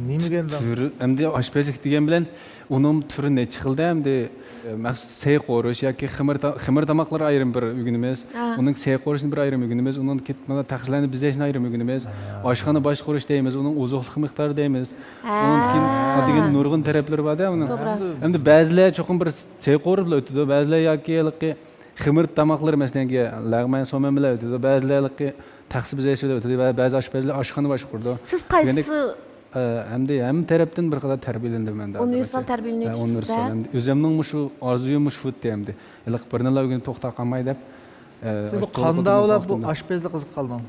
نېمىگە ئەمدى؟ تۈر-، ئەمدى ئاشپەزلىك دېگەن بىلەن ئۇنىڭ تۈرى نەچچە خىلدە ئەمدى، ئە، مەخسۇس سەي قورۇش ياكى خېمىر تا-، خېمىر تاماقلىرى ئايرىم بىر ئۆگىنىمىز. ھە. ئۇنىڭ سەي قورۇشنى بىر ئايرىم ئۆگىنىمىز. ئۇنىڭ كېت-، مانا تەخسىلەرنى بېزەشنى ئايرىم ئۆگىنىمىز. ھە. ئاشخانا باشقۇرۇش دەيمىز، ئۇنىڭ ئوزۇقلۇق مىقدارى دەيمىز. ھە. ئۇنىڭ كېيىن دېگەن نۇرغۇن تەرەپلىرى بار-دە ئۇنىڭ. توغرا. ئەمدى بەزىلەر چوقۇم بىر سەي قورۇپلا ئۆتىدۇ، بەزىلەر ياكى ھېلىقى خېمىر تاماقلىرى، مەسىلەن، لەغمەن، سومەن بىلەن ئۆتىدۇ، بەزىلەر ھېلىقى تەخسە بېزەش بىلەن ئۆتىدۇ، بە-، بەزى ئاشپەزلەر ئاشخانا باشقۇرىدۇ. سىز قايسى؟ دېگەندەك، ئە، ئەمدى ھەممە تەرەپتىن بىر قەدەر تەربىيەلەندىم مەن. ئۇنىۋېرسال تەربىيەلىنىۋېتىپسىز-دە. ئە، ئۇنىۋېرسال. ئەمدى ئۆزۈمنىڭمۇ شۇ ئارزۇيۇم شۇ ئىدى ئەمدى. ھېلىقى بىر نېمىلا ئۆگىنىپ توختاپ قالماي دەپ، ئە، سىز بۇ قانداق بولۇپ بۇ ئاشپەزلىك قىزىقىپ قالدىڭىز؟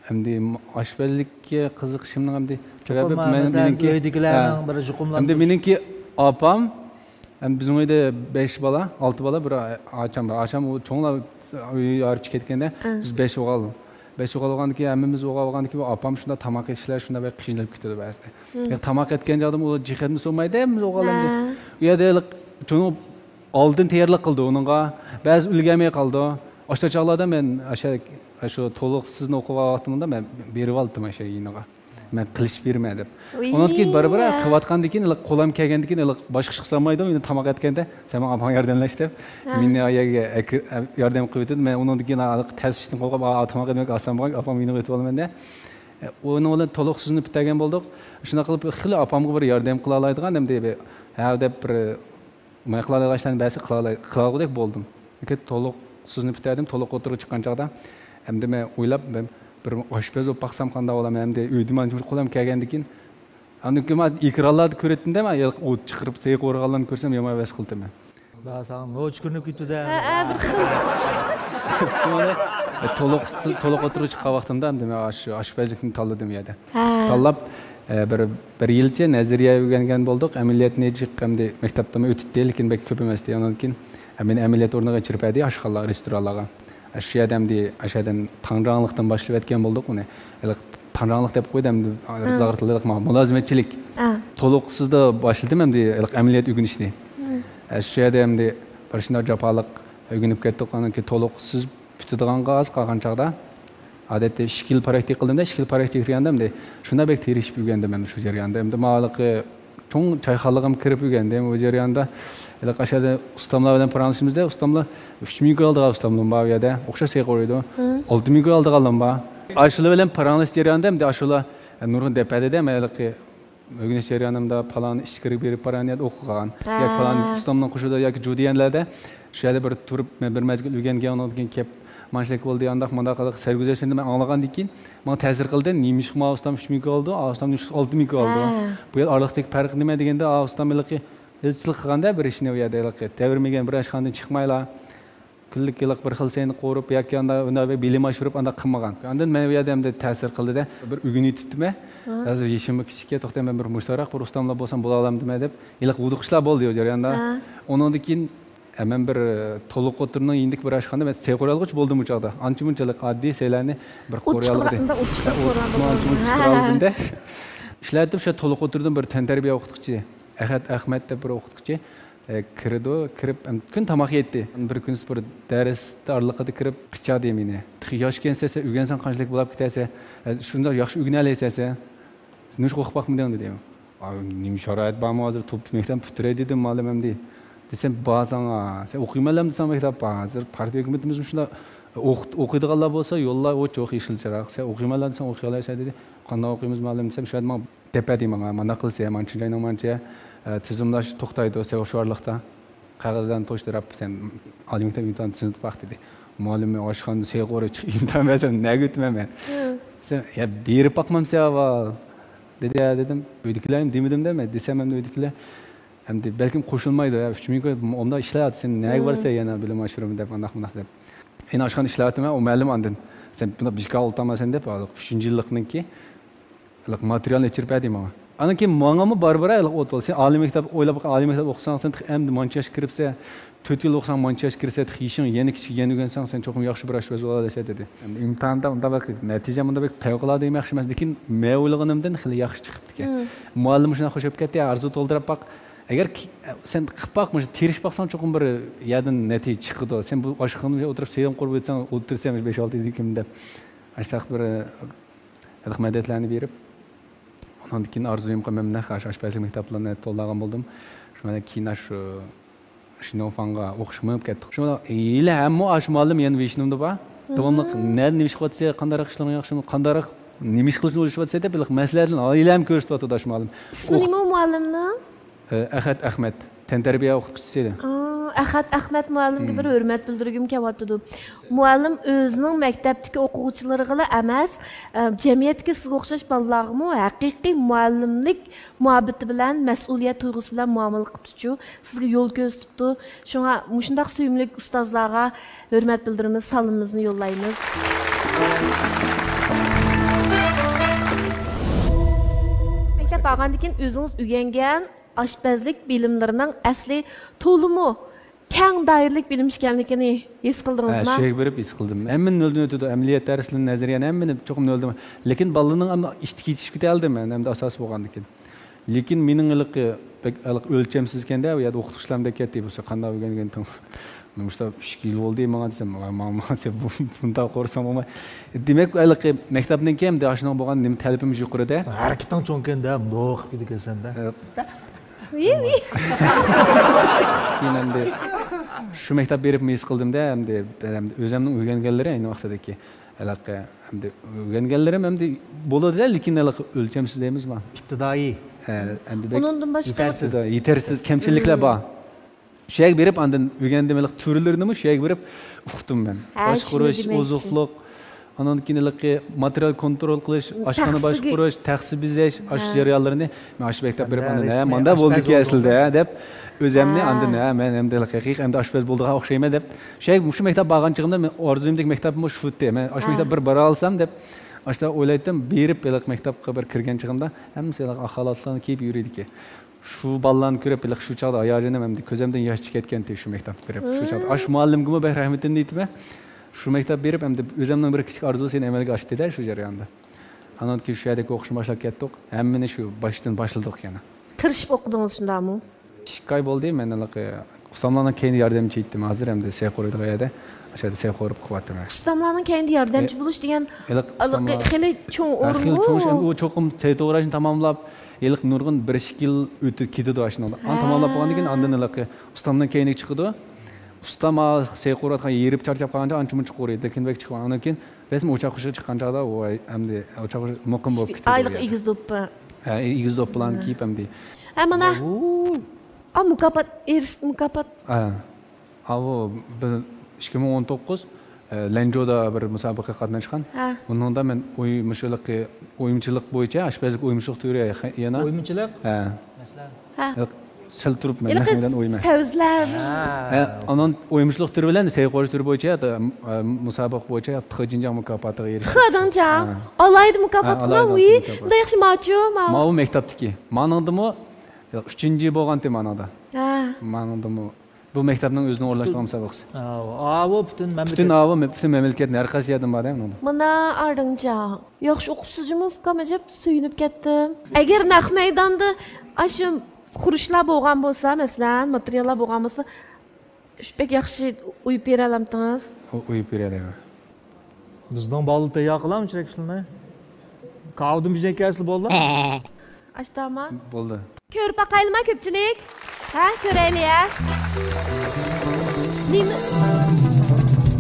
ئەمدى ئاشپەزلىككە قىزىقىشىمنىڭ ئەمدى سەۋەبى مەن، مەسىلەن، مېنىڭكى، ئۆيدىكىلەرنىڭ ھە. بىر يۇقۇملىنىش. ئەمدى مېنىڭكى ئاپام، ئەمدى بىزنىڭ ئۆيدە بەش بالا، ئالتە بالا، بىر ئاچام بار. ئاچام ئۇ چوڭلار ئۆي ئايرىپ چىقىپ كەتكەندە، ھە. بىز بەش ئوغۇل. بەش ئوغۇل بولغاندىن كېيىن، ھەممىمىز ئوغۇل بولغاندىن كېيىن، ئاپام شۇنداق تاماق ئېتىشلەر شۇنداق بەك قىينىلىپ كېتىدۇ بەزىدە. ھە. يا تاماق ئەتكەن چاغدىمۇ ئۇ جىقەتمۇ سولمايدۇ، ھەممىمىز ئوغۇل ئەمدى. ھە. ئۇ يەردە ھېلىقى چوڭ ئالدىن تەييارلىق قىلىدۇ ئۇنىڭغا. بەزى ئۈلگۈرمەي قالىدۇ. ئاشۇ چاغلاردا مەن ئاشۇ، ئاشۇ تولۇقسىزنى ئوقۇغان ۋاقتىمدا مەن بېرىۋالدىم ئاشۇ يېنىغا. مەن قىلىش بېرىمەن دەپ. ئۇنىڭدىن كېيىن بارا-بارا قىلىۋاتقاندىن كېيىن، ھېلىقى قولام كەلگەندىن كېيىن، ھېلىقى باشقا ئىش قىلالمايدۇ، ئۆيدە تاماق ئەتكەندە، سەن ماڭا ئاپاڭ ياردەملەش دەپ، ھە. مېنى ئاياغىغا ئەكىر-، ياردەم قىلىۋېتىدۇ. مەن ئۇنىڭدىن كېيىن ھېلىقى تەس ئىشتىن قورقۇپ، ئا، تاماق ئەتمەك ئاسان بولغان، ئاپام يېنىغا ئۆتۈۋالىمەن دە. ئۇنىڭ بىلەن تولۇقسىزنى پۈتتۈرگەن بولدۇق. شۇنداق قىلىپ، خېلى ئاپامغا بىر ياردەم قىلالايدىغان، ئەمدى، ھە دەپ بىر مەن قىلالايدىغان ئىشلارنى بەزى قىلالاي-، قىلالىغۇدەك بولدۇم. لېكىن تولۇقسىزنى پۈتتۈردۈم، تولۇق ئوتتۇرىغا چىققان چاغدا، ئەمدى مەن ئويلاپ، مەن بىر ئاشپەز بولۇپ باقسام قانداق بولامەن، ئەمدى ئۆيدە مانا شۇ قولام كەلگەندىن كېيىن، ئاندىن كېيىن مەن ئېكرانلاردا كۆرەتتىم-دە، مەن ئوت چىقىرىپ، سەي قورۇغانلارنى كۆرسەم يامان ھەۋەس قىلىتتىم مەن. ساڭا نوچى كۆرۈنۈپ كېتىدۇ-دە. ھە، ھە، بىر خىل. تولۇق، تولۇق ئوتتۇرىغا چىققان ۋاقتىمدا، ئەمدى مەن ئاشۇ ئاشپەزلىكنى تاللىدىم يەردە. ھە. تاللاپ، ئە، بىر، بىر يىلچە نەزەرىيە ئۆگەنگەن بولدۇق. ئەمەلىيەتنى جىق ئەمدى مەكتەپتىمۇ ئۆتۈتتى، لېكىن بەك كۆپ ئەمەستى. ئاندىن كېيىن، ئە، مېنى ئەمەلىيەت ئورنىغا چىقىرىپ بەردى ئاشخانىلارغا، رېستورانلارغا. ئە، شۇ يەردە ئەمدى ئاشۇ يەردىن تاڭجاڭلىقتىن باشلىۋەتكەن بولدۇق ئۇنى. ھېلىقى تاڭجاڭلىق دەپ قويدى ئەمدى، ھە. زاغرا تىلدا مۇلازىمەتچىلىك. ھە. تولۇقسىزدا باشلىدىم ئەمدى ھېلىقى ئەمەلىيەت ئۆگىنىشنى. ھە. ئە، شۇ يەردە ئەمدى بىر شۇنداق جاپالىق ئۆگىنىپ كەتتۇق. ئاندىن كېيىن تولۇقسىز پۈتىدىغانغا ئاز قالغان چاغدا، ئادەتتە ئىككى يىل پراكتىكا قىلدىم-دە، ئىككى يىل پراكتىكا قىلغاندا ئەمدى شۇنداق بەك تىرىشىپ ئۆگەندىم ئەمدى شۇ جەرياندا. ئەمدى ماۋۇ ھېلىقى چوڭ چايخانىلارغا كىرىپ ئۆگەندىم. ئۇ جەرياندا ھېلىقى ئاشۇ يەردە ئۇستاملار بىلەن پاراڭلىشىمىزدا، ئۇستاملار ئۈچ مىڭ كوي ئالىدىغان ئۇستاملىرىم بار ئۇ يەردە. ئوخشاش سەي قورۇيدۇ. ھىم. ئالتە مىڭ كوي ئالىدىغانلىرىم بار. ئاشۇلار بىلەن پاراڭلىشىش جەريانىدا ئەمدى ئاشۇلار نۇرغۇن دەپ بەردى-دە، مەن ھېلىقى ئۆگىنىش جەريانىمدا پالان ئىچكىرىگە بېرىپ پالان يەردە ئوقۇغان. ھە. ياكى پالان ئۇستامنىڭ قوشۇنىدا ياكى جۇ دېگەنلەردە شۇ يەردە بىر تۇرۇپ، مەن بىر مەزگىل ئۆگەنگەن، ئۇنىڭدىن كېيىن كېلىپ مانچىلىك بولدى، ئانداق مۇنداق قىلىپ سەرگۈزەشتىنى مەن ئاڭلىغاندىن كېيىن ماڭا تەسىر قىلدى. نېمىشقا ماۋۇ ئۇستام ئۈچ مىڭ كوي ئالىدۇ، ئا ئۇستام نېمىشقا ئالتە مىڭ كوي ئالىدۇ؟ ھە. بۇ يەر ئارىلىقتىكى پەرق نېمە دېگەندە، ئا ئۇستام ھېلىقى ئىزچىللىق قىلغاندا بىر ئىشنى ئۇ يەردە ھېلىقى تەۋرىمىگەن، بىر ئاشخانىدىن چىقمايلا. كۈنلۈك ھېلىقى بىر خىل سەينى قورۇپ ياكى ئانداق ئۇنداق بىر بېلىم ئاشۇرۇپ ئانداق قىلمىغان. ئاندىن مەن ئۇ يەردە ئەمدى تەسىر قىلدى-دە، بىر ئۆگىنىۋېتىپتىمەن. ھە. ھازىر يېشىممۇ كىچىككەن، توختاي، مەن بىر مۇشتاراق بىر ئۇستاملار بولسام بولالامدىمەن دەپ، ھېلىقى ھودۇقۇشلار بولدى ئۇ جەرياندا. ھە. ئۇنىڭدىن كېيىن، ئە، مەن بىر، ئە، تولۇق ئوتتۇرىنىڭ يېنىدىكى بىر ئاشخانىدا مەن سەي قورۇيالغۇچى بولدۇم ئۇ چاغدا. ئانچە مۇنچىلىق ئاددىي سەيلەرنى بىر قورۇيالغۇدى. ئوت چىقىرىپ، ھە، ئوت، ئانچە مۇنچە چىقىرالغۇدۇم-دە. ئىشلەتتىم، شۇ تولۇق ئوتتۇرىدىن بىر تەنتەربىيە ئوقۇتقۇچى ئەخەت ئەخمەت دەپ بىر ئوقۇتقۇچى. ئە، كىرىدۇ، كىرىپ، ئەم، كۈن تاماق يەيتتى. بىر كۈنى بىر دەرس ئارىلىقىدا كىرىپ قىچادى مېنى. تېخى ياشكەنسەن سەن، ئۆگەنسەڭ قانچىلىك بولاپ كېتەرسەن. ئە، شۇنداق ياخشى ئۆگىنەلەيسەن سەن. نېمىشقا ئوقۇپ باقمىدىڭ دېدى. ئا، نېمە شارائىت بارمۇ ھازىر؟ توپ مەكتەپنى پۈتتۈرەي دېدىم مۇئەللىم ئەمدى. دېسەم، بارساڭ، سەن ئوقۇيمەنلەمدىسەن مەكتەپكە؟ ھازىر پارتىيە ھۆكۈمىتىمىز مۇشۇنداق ئوقۇت-، ئوقۇيدىغانلار بولسا يوللار ئوچۇق، يېشىل چىراغ. سەن ئوقۇيمەنلەمدىسەن، ئوقۇيالايسەن دېدى. قانداق ئوقۇيمىز مۇئەللىم دېسەم، شۇ يەردە ماڭا دەپ بەردى ماڭا، مانداق قىلىسەن، مانچە جاينىڭ مانچە، ئە، تىزىملاش توختايدۇ، سەن شۇ ئارىلىقتا. قەغەزلەرنى توشتۇراپ، سەن ئالىي مەكتەپ ئىمتىھانىنى سىنىپ باق دېدى. مۇئەللىمى ئاشخانىدا سەي قورۇپ چىقىپ ئىمتىھان بەرسەم، نەگە ئۆتىمەن مەن؟ دېسەم، يا بېرىپ باقمامسەن ئاۋۋال؟ دېدى، ھە دېدىم. ئۆيدىكىلەرنى دېمىدىم دە مەن، دېسەم ئەمدى ئۆيدىكىلەر، ئەمدى بەلكىم قوشۇلمايدۇ، ھە، ئۈچ مىڭ كوي، ئۇنداق ئىشلەۋاتىسەن، نەگە بارسەن يەنە بىلىم ئاشۇرىمەن دەپ، ئانداق مۇنداق دەپ. يەنە ئاشخانىدا ئىشلەۋاتىمەن، ئۇ مۇئەللىم ئاندىن، سەن بۇنداق بىكار ئولتۇرماسەن دەپ، ئۈچىنچى يىللىقنىڭكى ھېلىقى ماتېرىيالنى ئېچىرىپ بەردى ماڭا. ئاندىن كېيىن ماڭىمۇ بارا بارا ھېلىقى ئوت بولدى. سەن ئالىي مەكتەپ ئويلاپ باق، ئالىي مەكتەپ ئوقۇساڭ، سەن تېخى ئەمدى مانچە ياشقا كىرىپسەن، تۆت يىل ئوقۇساڭ مانچە ياشقا كىرىسەن، تېخى يېشىڭ يەنە كىچىك، يەنە ئۆگەنسەڭ، سەن چوقۇم ياخشى بىر ئاشپەز بولالايسەن دېدى. ئەمدى ئىمتىھاندا ئۇنداق بەك نەتىجەم ئۇنداق بەك پەۋقۇلئاددە ياخشى ئەمەس، لېكىن مەن ئويلىغىنىمدىن خېلى ياخشى چىقىپتىكەن. مۇئەللىم مۇشۇنداق خوش بولۇپ كەتتى، يا ئارزۇ تولدۇراپ باق. ئەگەر كى-، سەن قىلىپ باق، مۇشۇ تىرىشىپ باقساڭ، چوقۇم بىر يەردىن نەتىجە چىقىدۇ. سەن بۇ ئاشخانىدا ئولتۇرۇپ سېرىن قۇرۇپ ئۆتسەڭ، ئولتۇرسەن بەش-ئالتە يىلدىن كېيىن دەپ. ئاشۇنداق بىر ھېلىقى مەدەتلەرنى بېرىپ، ئۇنىڭدىن كېيىن ئارزۇيۇمغا مەن نەق ئاشۇ ئاشپەزلىك مەكتەپلىرىنى تولدۇرغان بولدۇم. شۇ مەن كېيىن ئاشۇ شىنۇفاڭغا ئوقۇشقا مېڭىپ كەتتۇق. شۇ ھېلى ھەممۇ ئاشۇ مۇئەللىم يەنە ۋېيشىنىمدا بار. داۋاملىق نەدە نېمە ئىش قىلىۋاتىسەن، قانداقراق ئىشلىرىڭ ياخشىمۇ، قانداقراق نېمە ئىش قىلىشنى ئويلىشىۋاتىسەن دەپ ھېلىقى مەسىلىلەرنى ھېلىھەم كۆرسىتىۋاتىدۇ ئاشۇ مۇئەللىم. ئىسمى نېمە ئۇ مۇئەللىمنىڭ؟ ئە، ئەخەت ئەخمەت، تەنتەربىيە ئوقۇتقۇچىسى ئىدى. ئا، ئەخەت ئەخمەت مۇئەللىمگە بىر ھۆرمەت بىلدۈرگۈم كېلىۋاتىدۇ. مۇئەللىم ئۆزىنىڭ مەكتەپتىكى ئوقۇغۇچىلىرىغىلا ئەمەس، ئە، جەمئىيەتتىكى سىزگە ئوخشاش بالىلارغىمۇ ھەقىقىي مۇئەللىملىك مۇھەببىتى بىلەن، مەسئۇلىيەت تۇيغۇسى بىلەن مۇئامىلە قىلىپتۇچۇ. سىزگە يول كۆرسىتىپتۇ. شۇڭا مۇشۇنداق سۆيۈملۈك ئۇستازلارغا ھۆرمەت بىلدۈرىمىز، سالىمىمىزنى يوللايمىز. مەكتەپ بارغاندىن كېيىن ئۆزىڭىز ئۆگەنگەن ئاشپەزلىك بىلىملىرىنىڭ ئەسلى تولىمۇ كەڭ دائىرىلىك بىلىم ئىكەنلىكىنى ھېس قىلدىڭىزمۇ؟ ھە، شۇ يەرگە بېرىپ ھېس قىلدىم. ھەممىنى نۆلدىن ئۆتىدۇ. ئەمەلىيەت دەرسلىرىنى، نەزەرىيەنى ھەممىنى چوقۇم نۆلدىن. لېكىن بالىنىڭ ئەمدى ئىشتىكى يېتىشىپ كېتەلىدىم مەن، ئەمدى ئاساسىي بولغاندىكىن. لېكىن مېنىڭ ھېلىقى بەك، ھېلىقى ئۆلچەمسىز ئىكەندە، ئۇ يەردە ئوقۇتقۇچىلار مۇنداق كەتتى، بولسا قانداق ئۆگەنگەن؟ مۇشۇ ئۈچ يىل بولدى ماڭا دېسەم، ماڭا، ماڭا دېسە، بۇ، بۇنداق قورساڭ بولماي. دېمەك، ھېلىقى مەكتەپنىڭكى ئەمدى ئاشۇنىڭ بولغان نېمە تەلىپىمىز يۇقىرىدە. ھەرىكىتىڭ چوڭكەندە، مۇنداق قىلىپ كەتسەندە. ۋىي، ۋىي. كېيىن ئەمدى شۇ مەكتەپ بېرىپ ھېس قىلدىمدە، ئەمدى، ئەمدى ئۆزۈمنىڭ ئۆگەنگەنلىرى ئەينى ۋاقتىدىكى ھېلىقى، ئەمدى ئۆگەنگەنلىرىم ئەمدى بولىدۇ، لېكىن ھېلىقى ئۆلچەمسىز دەيمىزمۇ؟ ئىپتىدائىي. ھە، ئەمدى بەك ئۇنىڭدىن باشقا يېتەرسىز. يېتەرسىز، كەمچىلىكلەر بار. شۇ يەرگە بېرىپ، ئاندىن ئۆگەندىم، ھېلىقى تۈرلىرىنىمۇ شۇ يەرگە بېرىپ ئۇقتۇم مەن. ھە، باشقۇرۇش، شۇنى دېمەكچى. ئوزۇقلۇق، ئاندىن كېيىن ھېلىقى ماتېرىيال كونترول قىلىش، ئاشخانا باشقۇرۇش، تەخسە بېزەش، ئاشۇ جەريانلىرىنى مەن ئاشۇ مەكتەپ بېرىپ، ئاندىن، ھە، ماندا بولدىكەن ئەسلىدە، ھە، دەپ، ئۆزەمنى ئاندىن، ھە، مەن ئەمدى ھېلىقى ھەقىقىي ئەمدى ئاشپەز بولىدىغان ئوخشايمەن دەپ، شۇ يەرگە، مۇشۇ مەكتەپ بارغان چېغىمدا مەن ئارزۇيۇمدىكى مەكتەپمۇ شۇ ئىدى. مەن ئاشۇ مەكتەپ بىر بارالىسام دەپ، ئاشۇنداق ئويلايتتىم. بېرىپ، ھېلىقى مەكتەپكە بىر كىرگەن چېغىمدا، ھەممىسى ھېلىقى ئاق خالاتلارنى كىيىپ يۈرىدىكەن. شۇ بالىلارنى كۆرۈپ، ھېلىقى شۇ چاغدا ھاياجىنىم ئەمدى كۆزۈمدىن ياش چىقىپ كەتكەنتى شۇ مەكتەپكە بېرىپ. شۇ چاغدا ئاشۇ مۇئەللىمگىمۇ بەك رەھمىتىمنى ئېيتىمەن. شۇ مەكتەپكە بېرىپ، ئەمدى ئۆزۈمنىڭ بىر كىچىك ئارزۇسى ئەمەلگە ئاشتى-دە شۇ جەرياندا. ئاندىن كېيىن شۇ يەردىكى ئوقۇشنى باشلاپ كەتتۇق. ھەممىنى شۇ باشتىن باشلىدۇق يەنە. تىرىشىپ ئوقۇدىڭىز، شۇنداقمۇ؟ ئىككى ئاي بولدى، مەن ھېلىقى ئۇستاملارنىڭ كەينىدە ياردەمچى ئىدىم. ھازىر ئەمدى سەي قورۇيدىغان يەردە، ئاشۇ يەردە سەي قورۇپ قىلىۋاتىمەن. ئۇستاملارنىڭ كەينىدە ياردەمچى بولۇش دېگەن ھېلىقى خېلى چوڭ ئورۇنغۇ. ھە، خېلى چوڭ ئىش. ئەمدى ئۇ چوقۇم سەي توغراينى تاماملاپ، ھېلىقى نۇرغۇن بىر ئىككى يىل ئۆتۈپ كېتىدۇ ئاشۇنىڭدا. ئانا تاماملاپ بولغاندىن كېيىن ئاندىن ھېلىقى ئۇستامنىڭ كەينىگە چىقىدۇ. ئۇستام سەي قورۇۋاتقان، ھېرىپ چارچاپ قالغانچە ئانچە مۇنچە قورۇيدۇ. لېكىن بەك چىقمىغان. ئاندىن كېيىن رەسمىي ئوچاق قوشۇققا چىققان چاغدا، ۋاي، ئەمدى ئوچاق قوشۇق مۇقىم بولۇپ كېتىدۇ. ئايلىق ئېگىز دوپپا. ھە، ئېگىز دوپپىلارنى كىيىپ ئەمدى. ھە، مانا. ئا، مۇكاپات، ئېرىش-، مۇكاپات. ھە. ئاۋۇ بىر ئىككى مىڭ ئون توققۇز، ئە، لەنجۇدا بىر مۇسابىقىگە قاتناشقان. ھە. ئۇنىڭدا مەن ئوي-، مۇشۇ ھېلىقى ئويمىچىلىق بويىچە، ئاشپەزلىك ئويمىچىلىق تۈرى يەنە. ئويمىچىلىق؟ ھە. مەسىلەن؟ ھە. سەل تۇرۇپ مەن، ھېلىقى نەق مەيدان ئويمەن. سەۋزىلەر. ھە، ئانان ئويمىچىلىق تۈرى بىلەن سەي قورۇش تۈرى بويىچە، ئە، مۇسابىقە بويىچە تخېجىنجاڭ مۇكاپاتىغا ئېرىشتىم. تخېجىنجاڭ. ھە. ئالاھىدە مۇكاپات. ھە، ئالاھىدە مۇكاپات. ماۋۇ مەكتەپتىكى. مانىڭدىمۇ ئۈچىنچى بولغانتى مانىڭدا. ھە. مانىڭدىمۇ. بۇ مەكتەپنىڭ ئۆزىنىڭ ئورۇنلاشتۇرغان مۇسابىقىسى. ئاۋۇ، ئاۋۇ پۈتۈن مەملىكەت. پۈتۈن ئاۋۇ مە-، پۈتۈن مەملىكەتنىڭ ھەر قايسى يەردىن بار دەڭ. مانا ئاردىڭجا. ياخشى ئوقۇپسىز جۇمۇ ئۇكام، ئەجەب سۆيۈنۈپ كەتتىم. ئەگەر نەق مەيداندا ئاشۇ خۇرۇچلار بولغان بولسا، مەسىلەن، ماتېرىياللار بولغان بولسا، بەك ياخشى ئويۇپ بېرەلەمتىڭىز؟ ئۇ-، ئويۇپ بېرەلەيمەن. بىزنىڭ بالىلار تەييار قىلامچۇ شۇنى؟ كاۋىدىن بىر كەلسە بولدى. ئاشتامان. بولدى. كۆرۈپ باقايلىما كۆپچىلىك؟ ھە، كۆرەيلى، ھە؟ نېمە،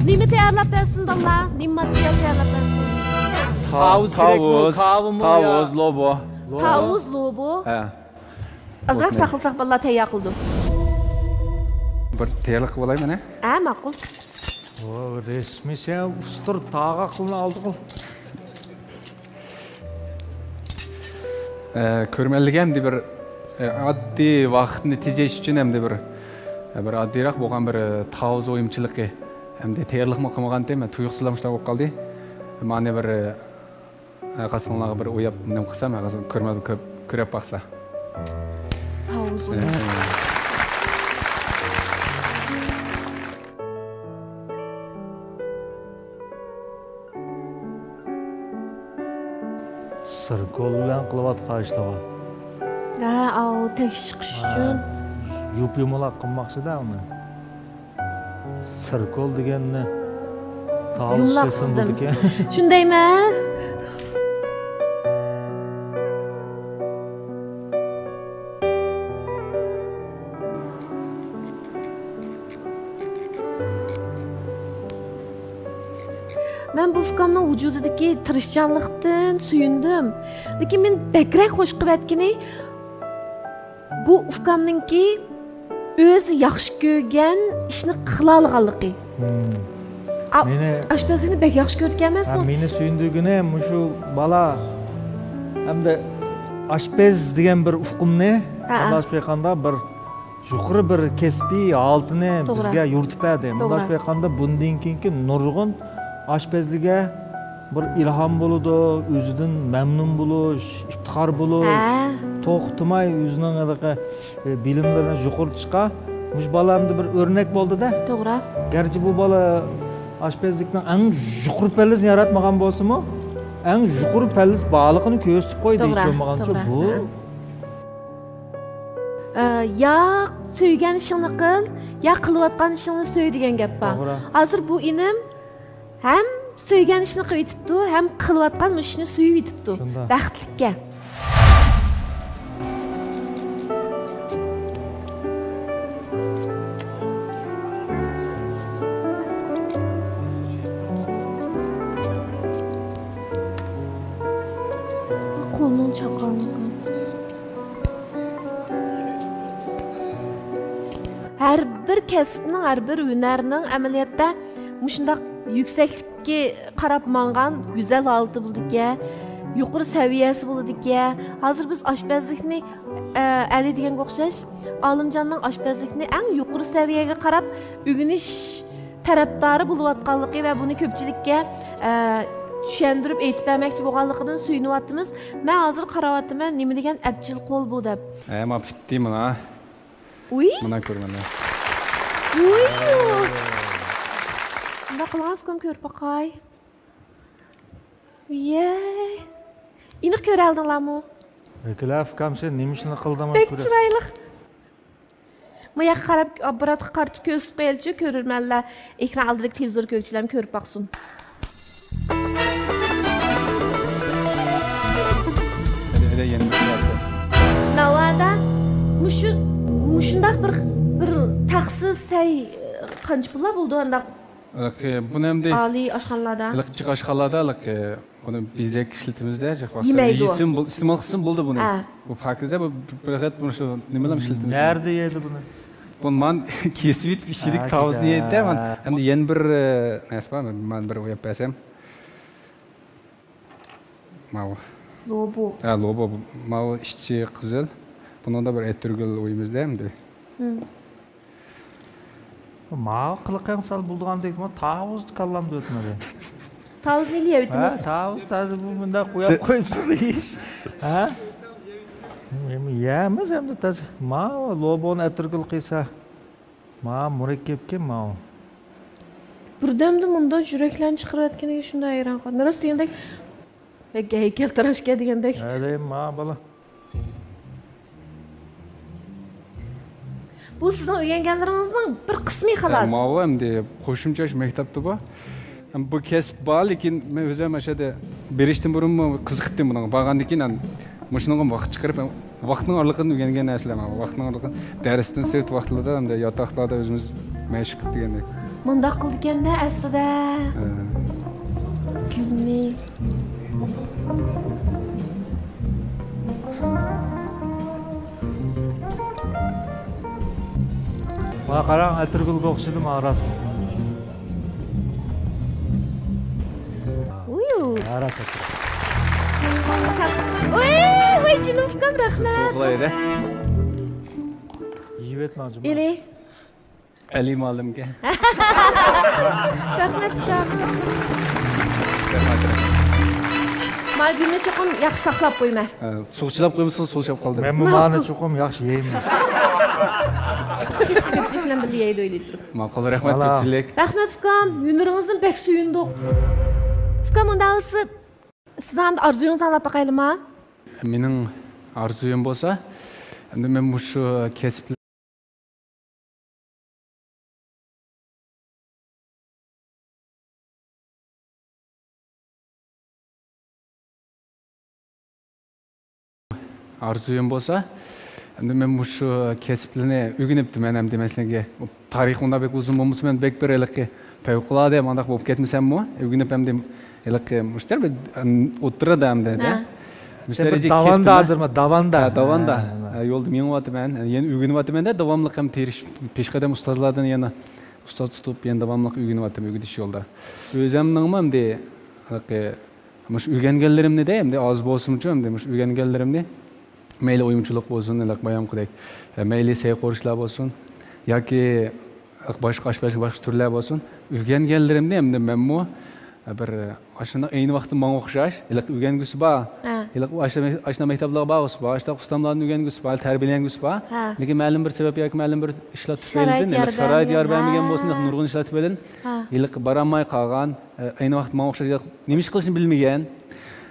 نېمە تەييارلاپ بەرسۇن، بالىلار؟ نېمە ماتېرىيال تەييارلاپ بەرسۇن؟ تاۋۇز كېرەكمۇ؟ تاۋۇز، كاۋىمۇ يا؟ تاۋۇز، لوبو. لوبو. تاۋۇز، لوبو. ھە. ئازراق ساقلىساق بالىلار تەييار قىلىدۇ. بىر تەييارلىق قىلىپ ئالاي مانا. ھە، ماقۇل. ۋاۋ، رەسمىي سەن ئۇستۇر تاغاقلىنى ئالدى قىل. ئە، كۆرۈرمەنلەرگە ئەمدى بىر، ئە، ئاددىي ۋاقىتنى تېجەش ئۈچۈن ئەمدى بىر، ئە، بىر ئاددىيراق بولغان بىر، ئە، تاۋۇز ئويمىچىلىقى ئەمدى تەييارلىقمۇ قىلمىغانتىم، تۇيۇقسىزلا مۇشۇنداق بولۇپ قالدى. مانا بىر، ئە، قاسىڭلارغا بىر ئوياپ نېمە قىلسام، ھازىر كۆرمەي كۆرۈپ، كۆرۈپ باقسا. تاۋۇز ئويۇن. سىركول بىلەن قىلىۋاتقان ئىشلىرى. ھە، ئاۋۇ تەكشى چىقىش ئۈچۈن. يۇپ يۇمىلاق قىلماقچىدا ئۇنى. سىركول دېگەننى تاۋۇز يۇمىلاق سىزدىم. بولىدىكەن. شۇندايمەن. مەن بۇ ئۇكامنىڭ ۋۇجۇدىدىكى تىرىشچانلىقتىن سۆيۈندۈم. لېكىن مېنى بەكرەك خوش قىلىۋەتكىنى، بۇ ئۇكامنىڭكى ئۆزى ياخشى كۆرگەن ئىشنى قىلالىغانلىقى. مم. ئا-، مېنى ئاشپەزلىكنى بەك ياخشى كۆرىدىكەن ھە، ئەمەسمۇ؟ مېنى سۆيۈندۈرگىنى مۇشۇ بالا ھەمدە ئاشپەز دېگەن بىر ئۇقۇمنى ھە، ھە. ئاڭلاشقا يېقىندا بىر يۇقىرى بىر كەسپىي ھالىتىنى توغرا. بىزگە يورۇتۇپ بەردى. توغرا. مۇنداق بولغاندا بۇندىن كېيىنكى نۇرغۇن ئاشپەزلەرگە بىر ئىلھام بولىدۇ، ئۆزىدىن مەمنۇن بولۇش، ئىپتىخار بولۇش، ھە. توختىماي ئۆزىنىڭ ھېلىقى، ئە، بىلىملىرىنى يۇقىرىتىشقا مۇشۇ بالامدا بىر ئۆرنەك بولدى-دە. توغرا. گەرچە بۇ بالا ئاشپەزلىكنىڭ ئەڭ يۇقىرى پەللىسىنى ياراتمىغان بولسىمۇ، ئەڭ يۇقىرى پەللىسى بارلىقىنى كۆرسىتىپ قويدى، توغرا، ھېچ بولمىغانچە توغرا. بۇ. ھە. ئە، يا سۆيگەن ئىشىڭنى قىل، يا قىلىۋاتقان ئىشىڭنى سۆي دېگەن گەپ بار. توغرا. ھازىر بۇ ئىنىم ھەم سۆيگەن ئىشنى قىلىۋېتىپتۇ، ھەم قىلىۋاتقان مۇشۇ ئىشنى سۆيۈۋېتىپتۇ. شۇنداق. بەختلىككەن. قولنىڭ چاققانلىقى. ھەر بىر كەسىپنىڭ، ھەر بىر ھۈنەرنىڭ ئەمەلىيەتتە مۇشۇنداق يۈكسەكلىككە قاراپ ماڭغان گۈزەل ھالىتى بولىدىكەن، يۇقىرى سەۋىيەسى بولىدىكەن. ھازىر بىز ئاشپەزلىكنى، ئە، ئەلى دېگەنگە ئوخشاش، ئالىمجاننىڭ ئاشپەزلىكنى ئەڭ يۇقىرى سەۋىيەگە قاراپ ئۆگىنىش تەرەپدارى بولۇۋاتقانلىقى ۋە بۇنى كۆپچىلىككە، ئە، چۈشەندۈرۈپ ئېيتىپ بەرمەكچى بولغانلىقىدىن سۆيۈنۈۋاتىمىز. مەن ھازىر قاراۋاتىمەن، نېمە دېگەن ئەپچىل قول بۇ دەپ. ھە، ما پۈتتى مانا. ئۇي. مانا كۆرمەن. ئۇي. مۇنداق قىلغان ئۇكام كۆرۈپ باقاي. يەي. ئېنىق كۆرەلدىڭلارمۇ؟ ئەكىلە ئۇكام سەن نېمە ئىشنى قىلدىڭ بەك كۆرۈپ. چىرايلىق. ما ياققا قاراپ، ئاپپاراتقا قارىتىپ كۆرسىتىپ قويايلىچۇ، كۆرۈرمەنلەر، ئېكران ئالدىدىكى تېلېۋىزور كۆرگۈچىلەرمۇ كۆرۈپ باقسۇن. ھەدە، ھەدە يەنە بىر يەردە. ناۋادا مۇشۇ، مۇشۇنداق بىر، بىر تەخسە سەي قانچە پۇللار بولىدۇ ئانداق؟ ھېلىقى بۇنى ئەمدى ئالىي ئاشخانىلاردا. ھېلىقى جىق ئاشخانىلاردا ھېلىقى بۇنى بېزەك ئىشلىتىمىز-دە، جىق ۋاقىتتا. يېمەيدۇ. يېسىم بول-، ئىستېمال قىلسىمۇ بولىدۇ بۇنى. ھە. بۇ پاكىزدە بۇ، بۇ پەقەت بۇنى شۇ نېمىلەر ئىشلىتىمىز. نەدە يەيدۇ بۇنى؟ بۇنى مان كېسىۋېتىپ ئىچىدىكى ھە، تاۋۇزنى كېسە. يەيدۇ-دە، مان. ھە. ئەمدى يەنە بىر، ئە، نەرسە بار، مەن بىر ئوياپ بەرسەم. ماۋۇ. لوبو. ھە، لوبو. ماۋۇ ئىچى قىزىل. بۇنىڭدا بىر ئەتىرگۈل ئويىمىزدا ئەمدى. ھىم. ماۋۇ قىلىقىڭ سەل بولىدىغاندەك، ما تاۋۇز كاللامدا ئۆتمىدى. تاۋۇزنى يەۋېتىمىز. ھە، تاۋۇز تازا بۇ مۇنداق قويۇپ سە- قويسا بىر ئىش. ھە؟ يەمىز ئەمدى تازا. ماۋۇ لوبونى ئەتىرگۈل قىلسا. ما مۇرەككەپكەن ماۋۇ. بىردەمدە مۇنداق يۈرەكلەرنى چىقىرىۋەتكىنىگە شۇنداق ھەيران قالدىم. راست دېگەندەك، بەك ھەيكەلتىراشكەن دېگەندەك. ھەدەي ما بالا. بۇ سىزنىڭ ئۆگەنگەنلىرىڭىزنىڭ بىر قىسمى، خالاس. ماۋۇ ئەمدى قوشۇمچە شۇ مەكتەپتە بۇ. بۇ كەسىپ بار، لېكىن مەن ئۆزۈم ئاشۇ يەردە بېرىشتىن بۇرۇنمۇ قىزىقىتتىم بۇنىڭغا. بارغاندىن كېيىن مۇشۇنىڭغا ۋاقىت چىقىرىپ، ۋاقىتنىڭ ئارىلىقىدا ئۆگەنگەن نەرسىلەر ماۋۇ. ۋاقىتنىڭ ئارىلىقىدا، دەرستىن سىرت ۋاقىتلاردا ھەمدە ياتاقلاردا ئۆزىمىز مەشىق قىلىپ دېگەندەك. مۇنداق قىلىدىكەن-دە ئەسلىدە. ھە. گۈلنى. ماڭا قاراڭ، ئەتىرگۈلگە ئوخشىدىم، ئاراس. ئۇيۇ. ئاراس ئەتىر. ۋاي، ۋاي، جېنىم ئۇكام، رەھمەت. سوغلايدۇ. يېيىۋەتمەڭ، جۇما. ئېلى. ئەلى مۇئەللىمگە. رەھمەت، ئۇكام. مانا گۈلنى چوقۇم ياخشى ساقلاپ قويما. ھە، سۇغا چىلاپ قويمىسىڭىز، سۇغا چىلاپ قالدى. مەنمۇ ماقۇل. مانا چوقۇم ياخشى يەيمەن. كۆپچىلىك بىلەن بىللە يەيدۇ ئۆيدە تۇرۇپ. ماقۇل، رەھمەت، ۋالا. كۆپچىلىك. رەھمەت، ئۇكام. ھۈنىرىڭىزدىن بەك سۆيۈندۇق. ئۇكام، ئۇنداق بولسا، سىز ھەمدە ئارزۇيىڭىزنى ئاڭلاپ باقايلىما؟ مېنىڭ ئارزۇيۇم بولسا، ئەمدى مەن مۇشۇ كەسىپ ئارزۇيۇم بولسا، ئەمدى مەن مۇشۇ كەسىپلەرنى ئۆگىنىپتىمەن، ئەمدى مەسىلەن، تارىخ ئۇنداق بەك ئۇزۇن بولمىسا، مەن بەك بىر ھېلىقى پەۋقۇلئاددە مۇنداق بولۇپ كەتمىسەممۇ، ئۆگىنىپ ئەمدى ھېلىقى مۇشۇ بىر ئوتتۇرىدا ئەمدى، ھە. مۇشۇ بىر دەرىجىگە داۋاندا كەتتىم. ھازىر ما، داۋاندا. ھە، داۋاندا. ھە، ھە. ھە، يولدا مېڭىۋاتىمەن، يەنە ئۆگىنىۋاتىمەن-دە، داۋاملىق ھەم تىرىشىپ، پېشقەدەم ئۇستازلاردىن يەنە ئۇستاز تۇتۇپ، يەنە داۋاملىق ئۆگىنىۋاتىمەن، ئۆگىنىش يولىدا. ئۆزۈمنىڭمۇ ئەمدى ھېلىقى مۇشۇ ئۆگەنگەنلىرىمنى دە، ئەمدى ئاز بولسۇنچۇ، ئەمدى مۇشۇ ئۆگەنگەنلىرىمنى مەيلى ئويۇنچىلىق بولسۇن، ھېلىقى بايامقىدەك، مەيلى سەي قورۇشلار بولسۇن ياكى باشقا ئاشپەزلىك، باشقا تۈرلەر بولسۇن، ئۆگەنگەنلىرىمنى ئەمدى مەنمۇ بىر ئاشۇنداق ئەينى ۋاقىتتا ماڭا ئوخشاش ھېلىقى ئۆگەنگۈسى بار، ھە. ھېلىقى ئاشۇ-، ئاشۇنداق مەكتەپلەرگە بارغۇسى بار، ئاشۇنداق ئۇستاملاردىن ئۆگەنگۈسى بار، تەربىيەلەنگۈسى بار. ھە. لېكىن مەلۇم بىر سەۋەب ياكى مەلۇم بىر ئىشلار تۈپەيلىدىن، شارائىت يار بەرمىگەن بولسۇن، ھە. نۇرغۇن ئىشلار تۈپەيلىدىن ھە. ھېلىقى بارالماي قالغان، ئەينى ۋاقىتتا ماڭا ئوخشاش نېمە ئىش قىلىشنى بىلمىگەن.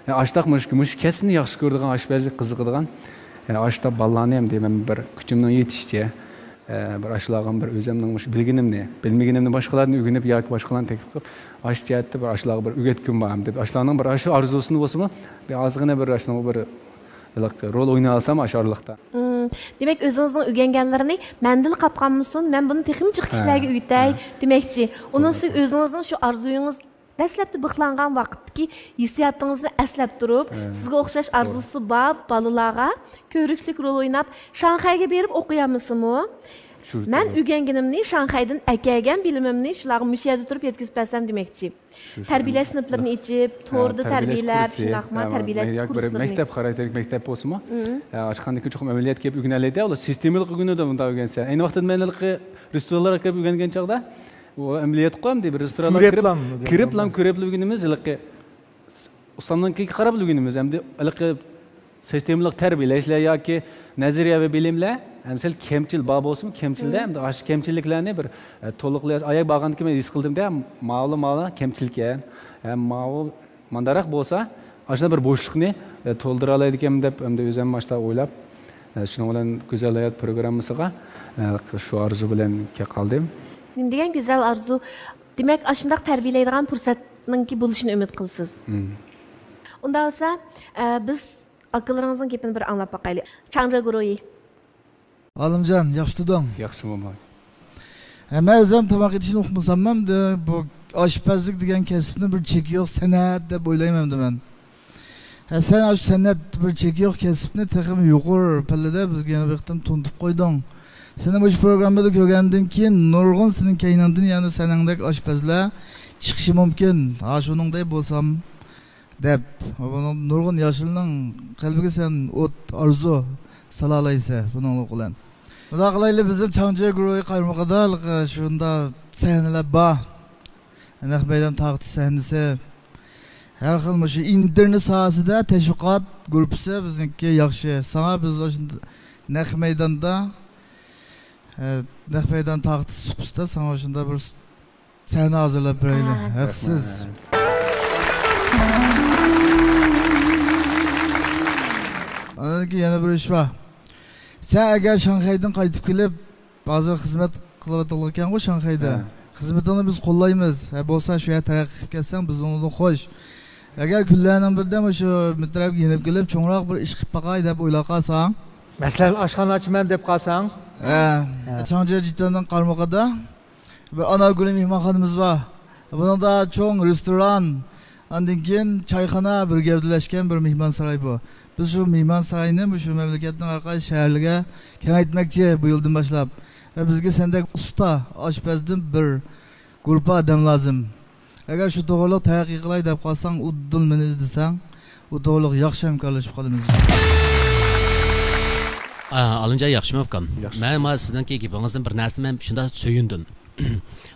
ئاشۇنداق مۇشۇ، مۇشۇ كەسىپنى ياخشى كۆرىدىغان، ئاشپەزلىك قىزىقىدىغان، ئاشۇنداق بالىلارنى ھەمدە مەن بىر كۈچۈمنىڭ يېتىشىچە، بىر ئاشۇلارغا بىر ئۆزۈمنىڭ مۇشۇ بىلگىنىمنى، بىلمىگىنىمنى باشقىلاردىن ئۆگىنىپ ياكى باشقىلارنى تەكلىپ قىلىپ، ئاشۇ جەھەتتە بىر ئاشۇلارغا بىر ئۆگەتكۈم بار دەپ، ئاشۇلارنىڭ بىر ئاشۇ ئارزۇسىنى بولسىمۇ، بىر ئازغىنە بىر ئاشۇنىڭغا بىر ھېلىقى رول ئوينىيالسام ئاشۇ ئارىلىقتا. مم، دېمەك، ئۆزىڭىزنىڭ ئۆگەنگەنلىرىنى مەندىلا قاپقانمىسۇن، مەن بۇنى تېخىمۇ جىق ھە، كىشىلەرگە ئۆگىتەي ھە. دېمەكچى. ئۇنىڭ ئۈستىگە ئۆزىڭىزنىڭ شۇ ئارزۇيىڭىز، دەسلەپتە بىخلانغان ۋاقىتتىكى ھېسسىياتىڭىزنى ئەسلەپ تۇرۇپ، ھە. سىزگە ئوخشاش توغرا. ئارزۇسى بار بالىلارغا كۆرۈكلۈك رول ئويناپ، شاڭخەيگە بېرىپ ئوقۇيالمىسىمۇ؟ شۇ، مەن توغرا. ئۆگەنگىنىمنى، شاڭخەيدىن ئەكەلگەن بىلىمىمنى شۇلارغا مۇشۇ يەردە تۇرۇپ يەتكۈزۈپ بەرسەم دېمەكچى. شۇ، شۇ. تەربىيەلەش سىنىپلىرىنى ئېچىپ، ھە، توردا تەربىيەلەش تەربىيەلەپ، كۇرسى، شۇنداقمۇ ھە، تەربىيەلەش مەيدان بىر كۇرسلىرىنى. مەكتەپ، خاراكتېرلىك مەكتەپ بولسىمۇ، مم. ھە، ئاچقاندىن كېيىن چوقۇم ئەمەلىيەتكە كېلىپ ئۆگىنەلەيدۇ، ئۇلار سىستېمىلىق ئۆگىنىدۇ، بۇنداق ئۆگەنسە. ئەينى ۋاقىتتا مەن ھېلىقى رېستورانلارغا كىرىپ ئۆگەنگەن چاغدا، ئۇ ئەمەلىيەتقۇ ئەمدى بىر رېستورانغا كىرىپ، كىرىپلا، كىرىپلا، كىرىپلا ئۆگىنىمىز، ھېلىقى ئۇستامنىڭكىگە قاراپلا ئۆگىنىمىز. ئەمدى ھېلىقى سىستېمىلىق تەربىيەلەشلەر ياكى نەزەرىيەۋى بىلىملەر، ئەمسەل كەمچىل بار بولسىمۇ، كەمچىلدە، مم. ئەمدى ئاشۇ كەمچىللىكلەرنى بىر، ئە، تولۇقلاش، ئاياغ بارغاندىن كېيىن مەن ھېس قىلدىمدە، ماۋۇلا، ماۋۇلا كەمچىلكەن، ھە، ماۋۇ مانداراق بولسا، ئاشۇنداق بىر بوشلۇقنى، ئە، تولدۇرالايدىكەنمەن دەپ، ئەمدى ئۆزۈم ئاشۇنداق ئويلاپ، ئە، شۇنىڭ بىلەن گۈزەل ھايات پروگراممىسىغا، ئە، شۇ ئارزۇ بىلەن كە-، قالدىم. نېمە دېگەن گۈزەل ئارزۇ! دېمەك، ئاشۇنداق تەربىيەلەيدىغان پۇرسەتنىڭكى بولۇشىنى ئۈمىد قىلىسىز. مم. ئۇنداق بولسا، ئە، بىز ئاكىلىرىڭىزنىڭ گېپىنى بىر ئاڭلاپ باقايلى. چاڭجا گۇرۇيى. ئالىمجان، ياخشى تۇردۇڭ؟ ياخشى، موماي. ھە، مەن ئۆزۈم تاماق ئېتىشنى ئۇقمىساممۇ، ئەمدى بۇ ئاشپەزلىك دېگەن كەسىپنى بىر چېكى يوق سەنئەت دەپ ئويلايمەن ئەمدى مەن. ھە، سەن ئاشۇ سەنئەت بىر چېكى يوق كەسىپنى تېخىمۇ يۇقىرى پەللىدە بىزگە يەنە بىر قېتىم تونۇتۇپ قويدۇڭ. سېنى مۇشۇ پروگراممىدا كۆرگەندىن كېيىن نۇرغۇن سېنىڭ كەينىڭدىن يەنە سېنىڭدەك ئاشپەزلەر چىقىشى مۇمكىن. ھا، شۇنىڭدەك بولسام. دەپ، بۇنىڭ نۇرغۇن ياشلارنىڭ قەلبىگە سەن ئوت، ئارزۇ سالالايسەن بۇنىڭلىق بىلەن. مۇنداق قىلايلى، بىزنىڭ چاڭجيې گۇرۇھى قارمىقىدا شۇنداق سەھنىلەر بار. نەق مەيدان تارقىتىش سەھنىسى. ھەر خىل مۇشۇ ئىنتېرنېت ساھەسىدە تەشۋىقات گۇرۇپپىسى بىزنىڭكى ياخشى. ساڭا بىز ئاشۇ نەق مەيداندا، ئە، نەق مەيدان تارقىتىش سۇپىسىدا ساڭا شۇنداق بىر سەھنە ھازىرلاپ بېرەيلى. ھە، ھەقسىز. ئاندىن كېيىن يەنە بىر ئىش بار. سەن ئەگەر شاڭخەيدىن قايتىپ كېلىپ، ھازىر خىزمەت قىلىۋاتىدىغانغۇ شاڭخەيدە. ھە. خىزمىتىڭنى بىز قوللايمىز. ھە، بولسا شۇ يەر تەرەققىي قىلىپ كەتسەڭ، بىز ئۇنىڭدىن خوش. ئەگەر كۈنلەرنىڭ بىرىدە مۇشۇ مۇشۇ تەرەپكە يېنىپ كېلىپ، چوڭراق بىر ئىش قىلىپ باقاي دەپ ئويلاپ قالساڭ. مەسىلەن، ئاشخانا ئاچىمەن دەپ قالساڭ. ھە. ھە. چاڭجيې جىتيەننىڭ قارمىقىدا بىر ئانارگۈل مېھمانخانىمىز بار. بۇنىڭدا چوڭ رېستوران، ئاندىن كېيىن چايخانا بىر گەۋدىلەشكەن بىر مېھمانساراي بۇ. بىز شۇ مېھمانساراينى مۇشۇ مەملىكەتنىڭ ھەر قايسى شەھەرلىرىگە كېڭەيتمەكچى بۇ يىلدىن باشلاپ. ۋە بىزگە سەندەك ئۇستا ئاشپەزدىن بىر گۇرۇپپا ئادەم لازىم. ئەگەر شۇ توغرىلىق تەرەققىي قىلاي دەپ قالساڭ، ئۇدۇل مېنى ئىزدىسەڭ، ئۇ توغرىلىق ياخشى ھەمكارلىشىپ قالىمىز. ئا، ئالىمجان ياخشىمۇ ئۇكام؟ ياخشى. مەن مانا سىزنىڭكى گېپىڭىزدىن بىر نەرسىنى مەن شۇنداق سۆيۈندۈم.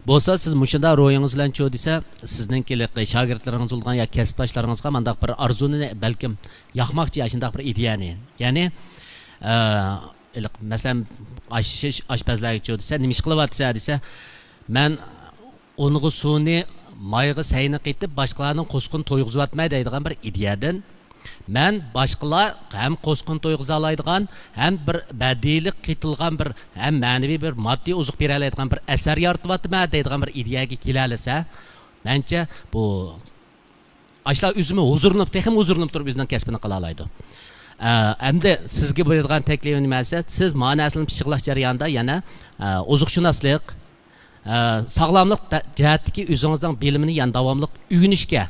بولسا سىز مۇشۇنداق روھىڭىز بىلەن چۇ دېسە، سىزنىڭكى ھېلىقى شاگىرتلىرىڭىز بولغان يا كەسىپداشلىرىڭىزغا مانداق بىر ئارزۇنى بەلكىم ياقماقچى، ئاشۇنداق بىر ئىدىيەنى. يەنى، ئە، ھېلىقى مەسىلەن، ئاش-، ئاشپەزلەرگە چۇ دېسە، نېمە ئىش قىلىۋاتىسەن دېسە، مەن ئۇنغا سۇنى، مايغا سەينى قېتىپ، باشقىلارنىڭ قوسىقىنى تويغۇزۇۋاتماي دەيدىغان بىر ئىدىيەدىن، مەن باشقىلار ھەم قوسىقىنى تويغۇزالايدىغان، ھەم بىر بەدىئىي قېتىلغان بىر، ھەم مەنىۋى بىر ماددىي ئوزۇق بېرەلەيدىغان بىر ئەسەر يارىتىۋاتىمەن دەيدىغان بىر ئىدىيەگە كېلەلىسە، مەنچە بۇ ئاشۇلار ئۆزىمۇ ھۇزۇرلىنىپ، تېخىمۇ ھۇزۇرلىنىپ تۇرۇپ ئۆزىنىڭ كەسپىنى قىلالايدۇ. ئە، ئەمدى سىزگە بېرىدىغان تەكلىپىم نېمە دېسە، سىز ما نەرسىلەرنى پىششىقلاش جەريانىدا يەنە، ئە، ئوزۇقشۇناسلىق، ئە، ساغلاملىق دە-، جەھەتتىكى ئۆزىڭىزنىڭ بىلىمىنى يەنە داۋاملىق ئۆگىنىشكە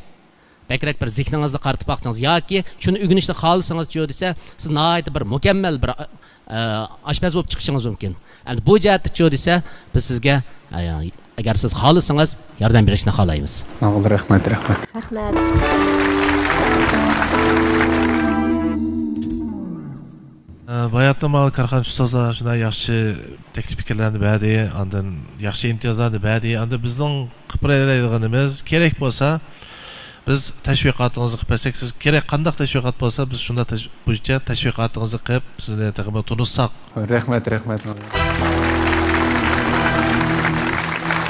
بەكرەك بىر زېھنىڭىزنى قارىتىپ باقسىڭىز ياكى شۇنى ئۆگىنىشنى خالىسىڭىز چۇ دېسە، سىز ناھايىتى بىر مۇكەممەل بىر، ئە، ئاشپەز بولۇپ چىقىشىڭىز مۇمكىن. ئەمدى بۇ جەھەتتە چۇ دېسە، بىز سىزگە، ئە، ئەگەر سىز خالىسىڭىز، ياردەم بېرىشنى خالايمىز. ماڭغۇلار، رەھمەت، رەھمەت. رەھمەت. ئە، باياتىن ماڭا كارخانىچى ئۇستازلار شۇنداق ياخشى تەكلىپ پىكىرلەرنى بەردى، ئاندىن ياخشى ئىمتىيازلارنى بەردى. ئاندىن بىزنىڭ قىلىپ بېرەلەيدىغىنىمىز، كېرەك بولسا، بىز تەشۋىقاتىڭىزنى قىلىپ بەرسەك، سىز كېرەك قانداق تەشۋىقات بولسا، بىز شۇنداق تەش-، بويىچە تەشۋىقاتىڭىزنى قىلىپ، سىزنى تېخىمۇ تونۇتساق. رەھمەت، رەھمەت.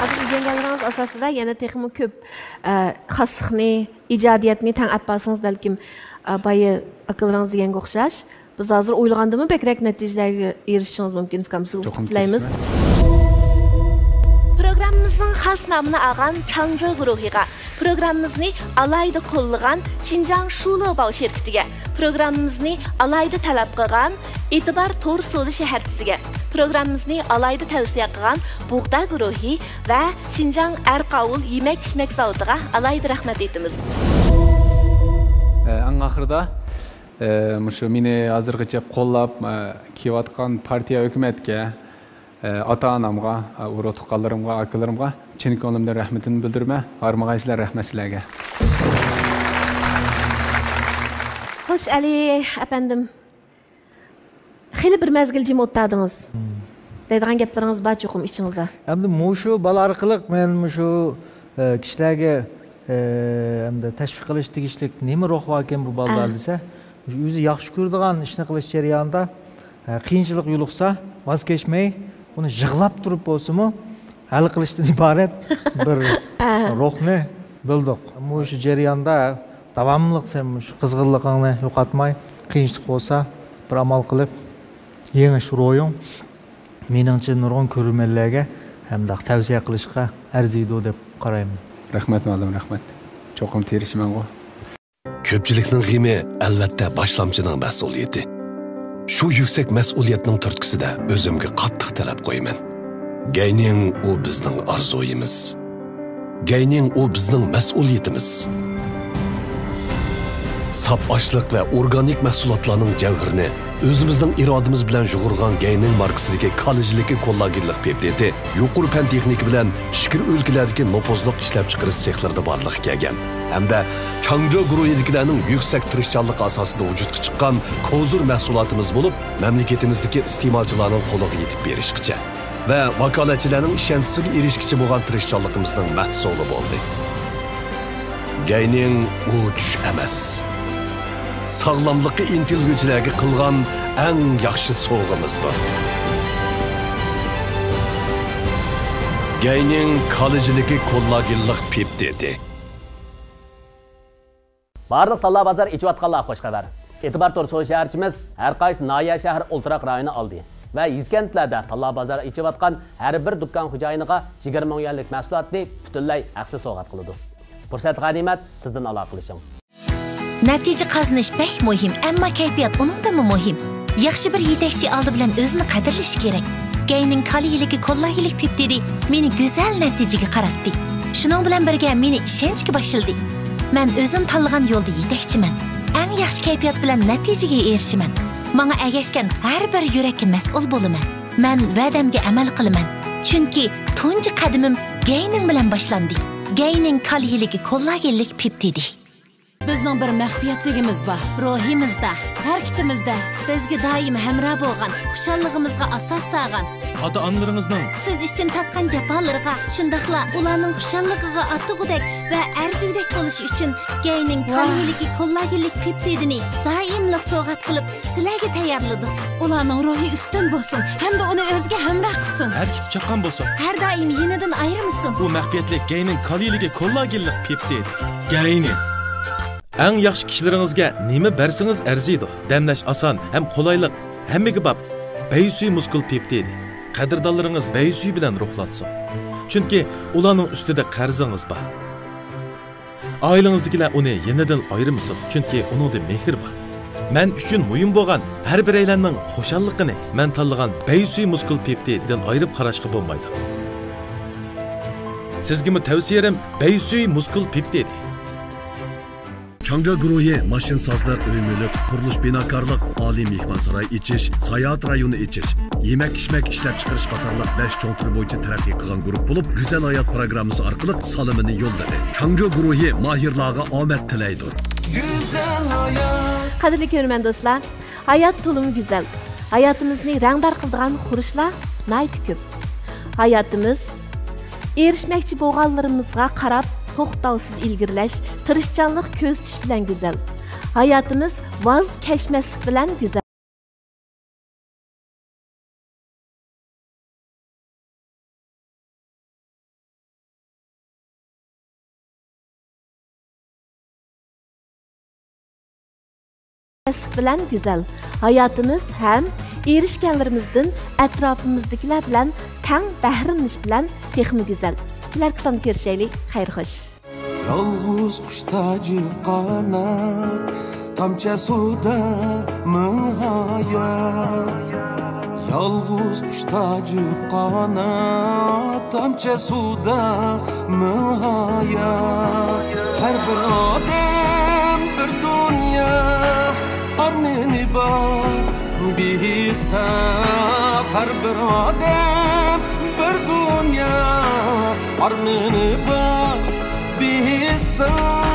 ھازىر ئۆگەنگەنلىرىڭىز ئاساسىدا يەنە تېخىمۇ كۆپ، ئە، خاسلىقنى، ئىجادىيەتنى تەڭ ئەپ بارسىڭىز، بەلكىم، ئە، بايا ئاكىلىرىڭىز دېگەنگە ئوخشاش، بىز ھازىر ئويلىغاندىنمۇ بەكرەك نەتىجىلەرگە ئېرىشىشىڭىز مۇمكىن، ئۇكام. سىزگە ئۇتۇق تىلەيمىز. پروگراممىمىزنىڭ خاس نامىنى ئالغان چاڭجو گۇرۇھىغا، پروگراممىمىزنى ئالاھىدە قوللىغان شىنجاڭ شۇلېباۋ شىركىتىگە، پروگراممىمىزنى ئالاھىدە تەلەپ قىلغان ئېتىبار تور سودا شەھەرچىسىگە، پروگراممىمىزنى ئالاھىدە تەۋسىيە قىلغان بۇغدا گۇرۇھى ۋە شىنجاڭ ئەرقاۋۇل يېمەك-ئىچمەك زاۋۇتىغا ئالاھىدە رەھمەت ئېيتىمىز. ئەڭ ئاخىرىدا، ئە، مۇشۇ مېنى ھازىرغىچە قوللاپ، ئە، كېلىۋاتقان پارتىيە، ھۆكۈمەتكە، ئە، ئاتا-ئانامغا، ئە، ئۇرۇق-تۇغقانلىرىمغا، ئاكىلىرىمغا چىن كۆڭلۈمدىن رەھمىتىمنى بىلدۈرىمەن. ھارمىغايسىلەر، رەھمەت سىلەرگە. خوش، ئەلى ئەپەندىم، خېلى بىر مەزگىل جىم ئولتۇردىڭىز. مم. دەيدىغان گەپلىرىڭىز بار چوقۇم ئىچىڭىزدە. ئەمدى مۇشۇ بالا ئارقىلىق مەن مۇشۇ، ئە، كىشىلەرگە، ئە، ئەمدى تەشۋىق قىلىش تېگىشلىك نېمە روھ باركەن بۇ بالىلار، ئە، دېسە، مۇشۇ ئۆزى ياخشى كۆرىدىغان ئىشنى قىلىش جەريانىدا، ئە، قىيىنچىلىق يولۇقسا، ۋاز كەچمەي، ئۇنى يىغلاپ تۇرۇپ بولسىمۇ ھەل قىلىشتىن ئىبارەت بىر، ئە، روھنى بىلدۇق. مۇشۇ جەرياندا داۋاملىق سەن مۇشۇ قىزغىنلىقىڭنى يوقاتماي، قىيىنچىلىق بولسا بىر ئامال قىلىپ يېڭىش روھىڭ، مېنىڭچە، نۇرغۇن كۆرۈرمەنلەرگە ھەمدە تەۋسىيە قىلىشقا ئەرزىيدۇ دەپ قارايمەن. رەھمەت، مۇئەللىم، رەھمەت. چوقۇم تىرىشىمەنغۇ. كۆپچىلىكنىڭ غېمى، ئەلۋەتتە، باشلامچىنىڭ مەسئۇلىيىتى. شۇ يۈكسەك مەسئۇلىيەتنىڭ تۈرتكىسىدە ئۆزۈمگە قاتتىق تەلەپ قويىمەن. گەينىڭ، ئۇ بىزنىڭ ئارزۇيىمىز. گەينىڭ، ئۇ بىزنىڭ مەسئۇلىيىتىمىز. ساپ ئاشلىق ۋە ئورگانىك مەھسۇلاتلارنىڭ جەۋھىرىنى ئۆزىمىزنىڭ ئىرادىمىز بىلەن يۇغۇرغان گەينىڭ ماركىسىدىكى كالا جىلىكى كوللاگېنلىق پېپتىدى يۇقىرى پەن تېخنىكا بىلەن ئىچكىرى ئۆلكىلەردىكى نوپۇزلۇق ئىشلەپچىقىرىش سېخلىرىدا بارلىققا كەلگەن ھەمدە چاڭجو گۇرۇھىدىكىلەرنىڭ يۈكسەك تىرىشچانلىقى ئاساسىدا ۋۇجۇدقا چىققان كوزۇر مەھسۇلاتىمىز بولۇپ، مەملىكىتىمىزدىكى ئىستېمالچىلارنىڭ قولىغا يېتىپ بېرىشكىچە ۋە ۋاكالەتچىلەرنىڭ ئىشەنچىسىگە ئېرىشكىچە بولغان تىرىشچانلىقىمىزنىڭ مەھسۇلى بولدى. گەينىڭ، ئۇ چۈش ئەمەس، ساغلاملىققا ئىنتىلگۈچىلەرگە قىلغان ئەڭ ياخشى سوۋغىمىزدۇر. گەينىڭ، كالا جىلىكى كوللاگېنلىق پېپتىدى. بارلىق تاللا بازار ئېچىۋاتقانلارغا خوش خەۋەر. ئېتىبار تور سودا شەھەرچىمىز ھەر قايسى ناھىيە، شەھەر، ئولتۇراق رايونى ئالدى. ۋە يېزا كەنتلەردە تاللا بازار ئېچىۋاتقان ھەر بىر دۇكان خوجايىنىغا يىگىرمە مىڭ يۈەنلىك مەھسۇلاتنى پۈتۈنلەي ھەقسىز سوۋغات قىلىدۇ. پۇرسەت غەنىيمەت، تېزدىن ئالاقىلىشىڭ. نەتىجە قازىنىش بەك مۇھىم، ئەمما كەيپىيات ئۇنىڭدىنمۇ مۇھىم. ياخشى بىر يېتەكچى ئالدى بىلەن ئۆزىنى قەدىرلىشى كېرەك. گەينىڭ كالىيلىكى كوللاگېنلىك پېپتىدى مېنى گۈزەل نەتىجىگە قاراتتى. شۇنىڭ بىلەن بىرگە مېنى ئىشەنچكە باشلىدى. مەن ئۆزۈم تاللىغان يولدا يېتەكچىمەن. ئەڭ ياخشى كەيپىيات بىلەن نەتىجىگە ئېرىشىمەن. ماڭا ئەگەشكەن ھەر بىر يۈرەككە مەسئۇل بولىمەن. مەن ۋەدەمگە ئەمەل قىلىمەن. چۈنكى تۇنجى قەدىمىم گەينىڭ بىلەن باشلاندى. گەينىڭ كالىيلىكى كوللاگېنلىك پېپتىدى. بىزنىڭ بىر مەخپىيەتلىكىمىز بار. روھىمىزدا، ھەرىكىتىمىزدە، بىزگە دائىم ھەمراھ بولغان، خۇشاللىقىمىزغا ئاساس سالغان، ئاتا-ئانىلىرىڭىزنىڭ سىز ئۈچۈن تارتقان جاپالىرىغا، شۇنداقلا ئۇلارنىڭ خۇشاللىقىغا ئاتىغۇدەك ۋە ئەرزىگۈدەك بولۇشى ئۈچۈن گەينىڭ ۋاھ. كالىيلىكى كوللاگېنلىك پېپتىدىنى دائىملىق سوۋغات قىلىپ، سىلەرگە تەييارلىدۇق. ئۇلارنىڭ روھى ئۈستۈن بولسۇن ھەمدە ئۇنى ئۆزىگە ھەمراھ قىلسۇن. ھەرىكىتى چاققان بولسۇن. ھەر دائىم يېنىدىن ئايرىمىسۇن. ئۇ مەخپىيەتلىك گەينىڭ كالىيلىكى كوللاگېنلىق پېپتىد. گەينىڭ. ئەڭ ياخشى كىشىلىرىڭىزگە نېمە بەرسىڭىز ئەرزىيدۇ. دەملەش ئاسان ھەم قولايلىق، ھەممىگە باب. بەيسۈي مۇسكۇل پېپتىدى. قەدىردانلىرىڭىز بەيسۈي بىلەن روھلانسۇن. چۈنكى ئۇلارنىڭ ئۈستىدە قەرزىڭىز بار. ئائىلىڭىزدىكىلەر ئۇنى يېنىدىن ئايرىمىسۇن، چۈنكى ئۇنىڭدا مېھىر بار. مەن ئۈچۈن مۇھىم بولغان ھەر بىرەيلەننىڭ خۇشاللىقىنى مەن تاللىغان بەيسۈي مۇسكۇل پېپتىدىدىن ئايرىپ قاراشقا بولمايدۇ. سىزگىمۇ تەۋسىيەم بەيسۈي مۇسكۇل پېپتىدى. چاڭجيو گۇرۇھى ماشىنىسازلىق، ئۆي مۈلۈك، قۇرۇلۇش، بىناكارلىق، ئالىي مېھمانساراي ئېچىش، ساياھەت رايونى ئېچىش، يېمەك-ئىچمەك ئىشلەپچىقىرىش قاتارلىق بەش چوڭ تۈر بويىچە تەرەققىي قىلغان گۇرۇھ بولۇپ، گۈزەل ھايات پىروگراممىسى ئارقىلىق سالىمىنى يوللىدى. چاڭجيو گۇرۇھى ماھىرلارغا ئامەت تىلەيدۇ. گۈزەل ھايات. قەدىرلىك كۆرۈرمەن دوستلار، ھايات تولىمۇ گۈزەل. ھاياتىمىزنى رەڭدار قىلىدىغان خۇرۇچلار ناھايىتى كۆپ. ھاياتىمىز ئېرىشمەكچى بولغانلىرىمىزغا قاراپ توختاۋسىز ئىلگىرىلەش، تىرىشچانلىق كۆرسىتىش بىلەن گۈزەل. ھاياتىمىز ۋاز كەچمەسلىك بىلەن گۈزەل. بىلەن گۈزەل. ھاياتىمىز ھەم ئېرىشكەنلىرىمىزدىن ئەتراپىمىزدىكىلەر بىلەن تەڭ بەھرىلىنىش بىلەن تېخىمۇ گۈزەل. كېلەر قىسىمدا كۆرۈشەيلى. خەير خوش. يالغۇز قۇش تاجى قانات، تامچە سۇدا مىڭ ھايات. يالغۇز قۇش تاجى قانات، تامچە سۇدا مىڭ ھايات. ھەر بىر ئادەم بىر دۇنيا، ئارمىنى بار بىھېساب. ھەر بىر ئادەم بىر دۇنيا، ئارمىنى بار بىھېساب.